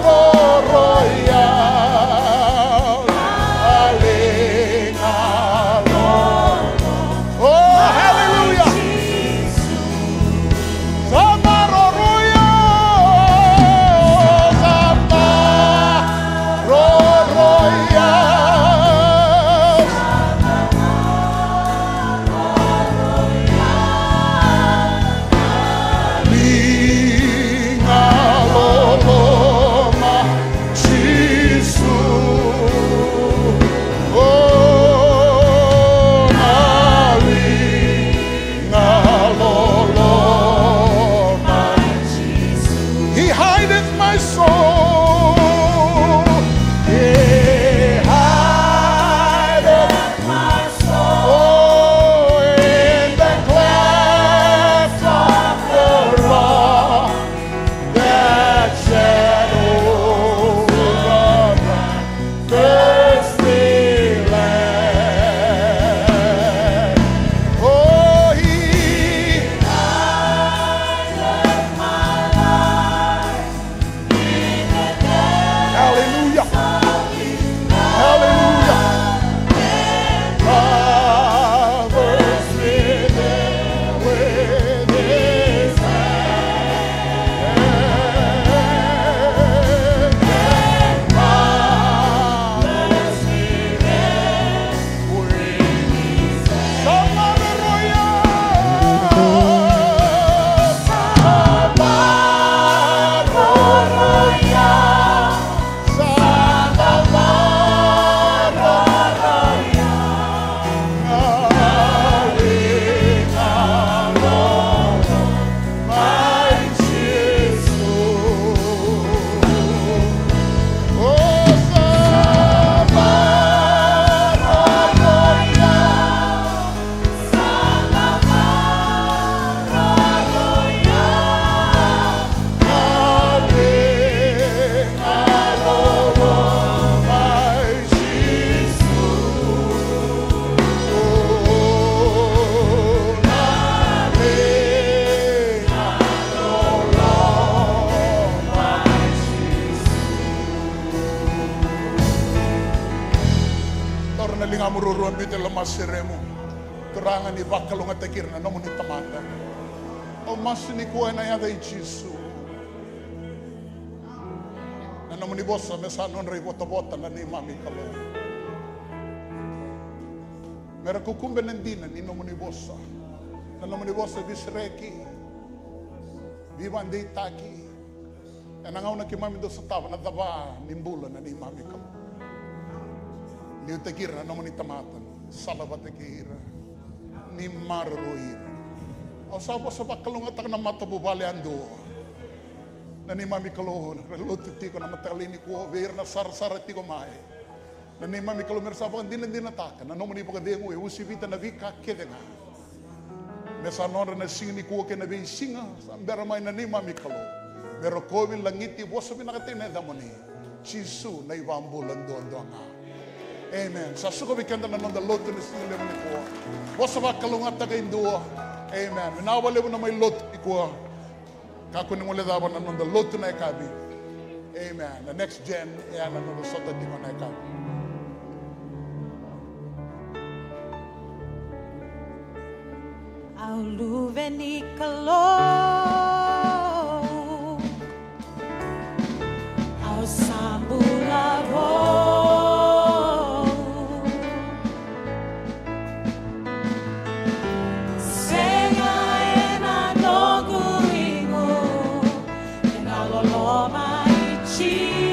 maroroya. Haleluya. Oh, haleluya. Sa maroroya, sa maroroya. Liga loloma Jisu. Oh, na li- He hideth my soul. He hideth my soul. Oh, in the cleft of the rock, that shadow of thirsty land. Oh, he hideth my life in Mururuabiu te loma seremu. Turaga, ni vakalougatataki ira na nomuni tamata. Au masu nikua ena yaca i Jisu. Na nomuni vosa me sa nodra ivotavota na neimami Kalou. Me ra kukube na dina ni nomuni vosa. Na nomuni vosa veisereki, veivakadeitaki. Ena gauna keimami dau sotava na cava ni bula na neimami Kalou. Liutaki ira na nomuni tamata, salavata kei ira, ni maroroi ira. Au sa vosa vakalougatataka na matavuvale yadua. Na neimami Kalou, ra lotu tiko na mataka lailai nikua, vei ira na sarasara tiko mai. Na neimami Kalou, me ra sa vakadinadinataka na nomuni vakacegu e uasivita na veika kece ga. Me sa nodra na siga nikua kei na veisiga sa bera mai, na neimami Kalou. Me rokovi, lagiti, vosa vinaka tiko na yacamuni. Jisu na iVakabula duadua ga. Amen. Sa suka vei keda na noda lotu ni siga levu nikua. Vosa vakalougatataka e dua. Amen. Vinaka vakalevu na mai lotu nikua. Kakua ni guilecava na noda lotu na yakavi. Amen. Na next gen, e a na noda sota tiko na yakavi. Au luve ni Kalou, au sa bula vou. Sega ena noqu igu, ena loloma i Jisu.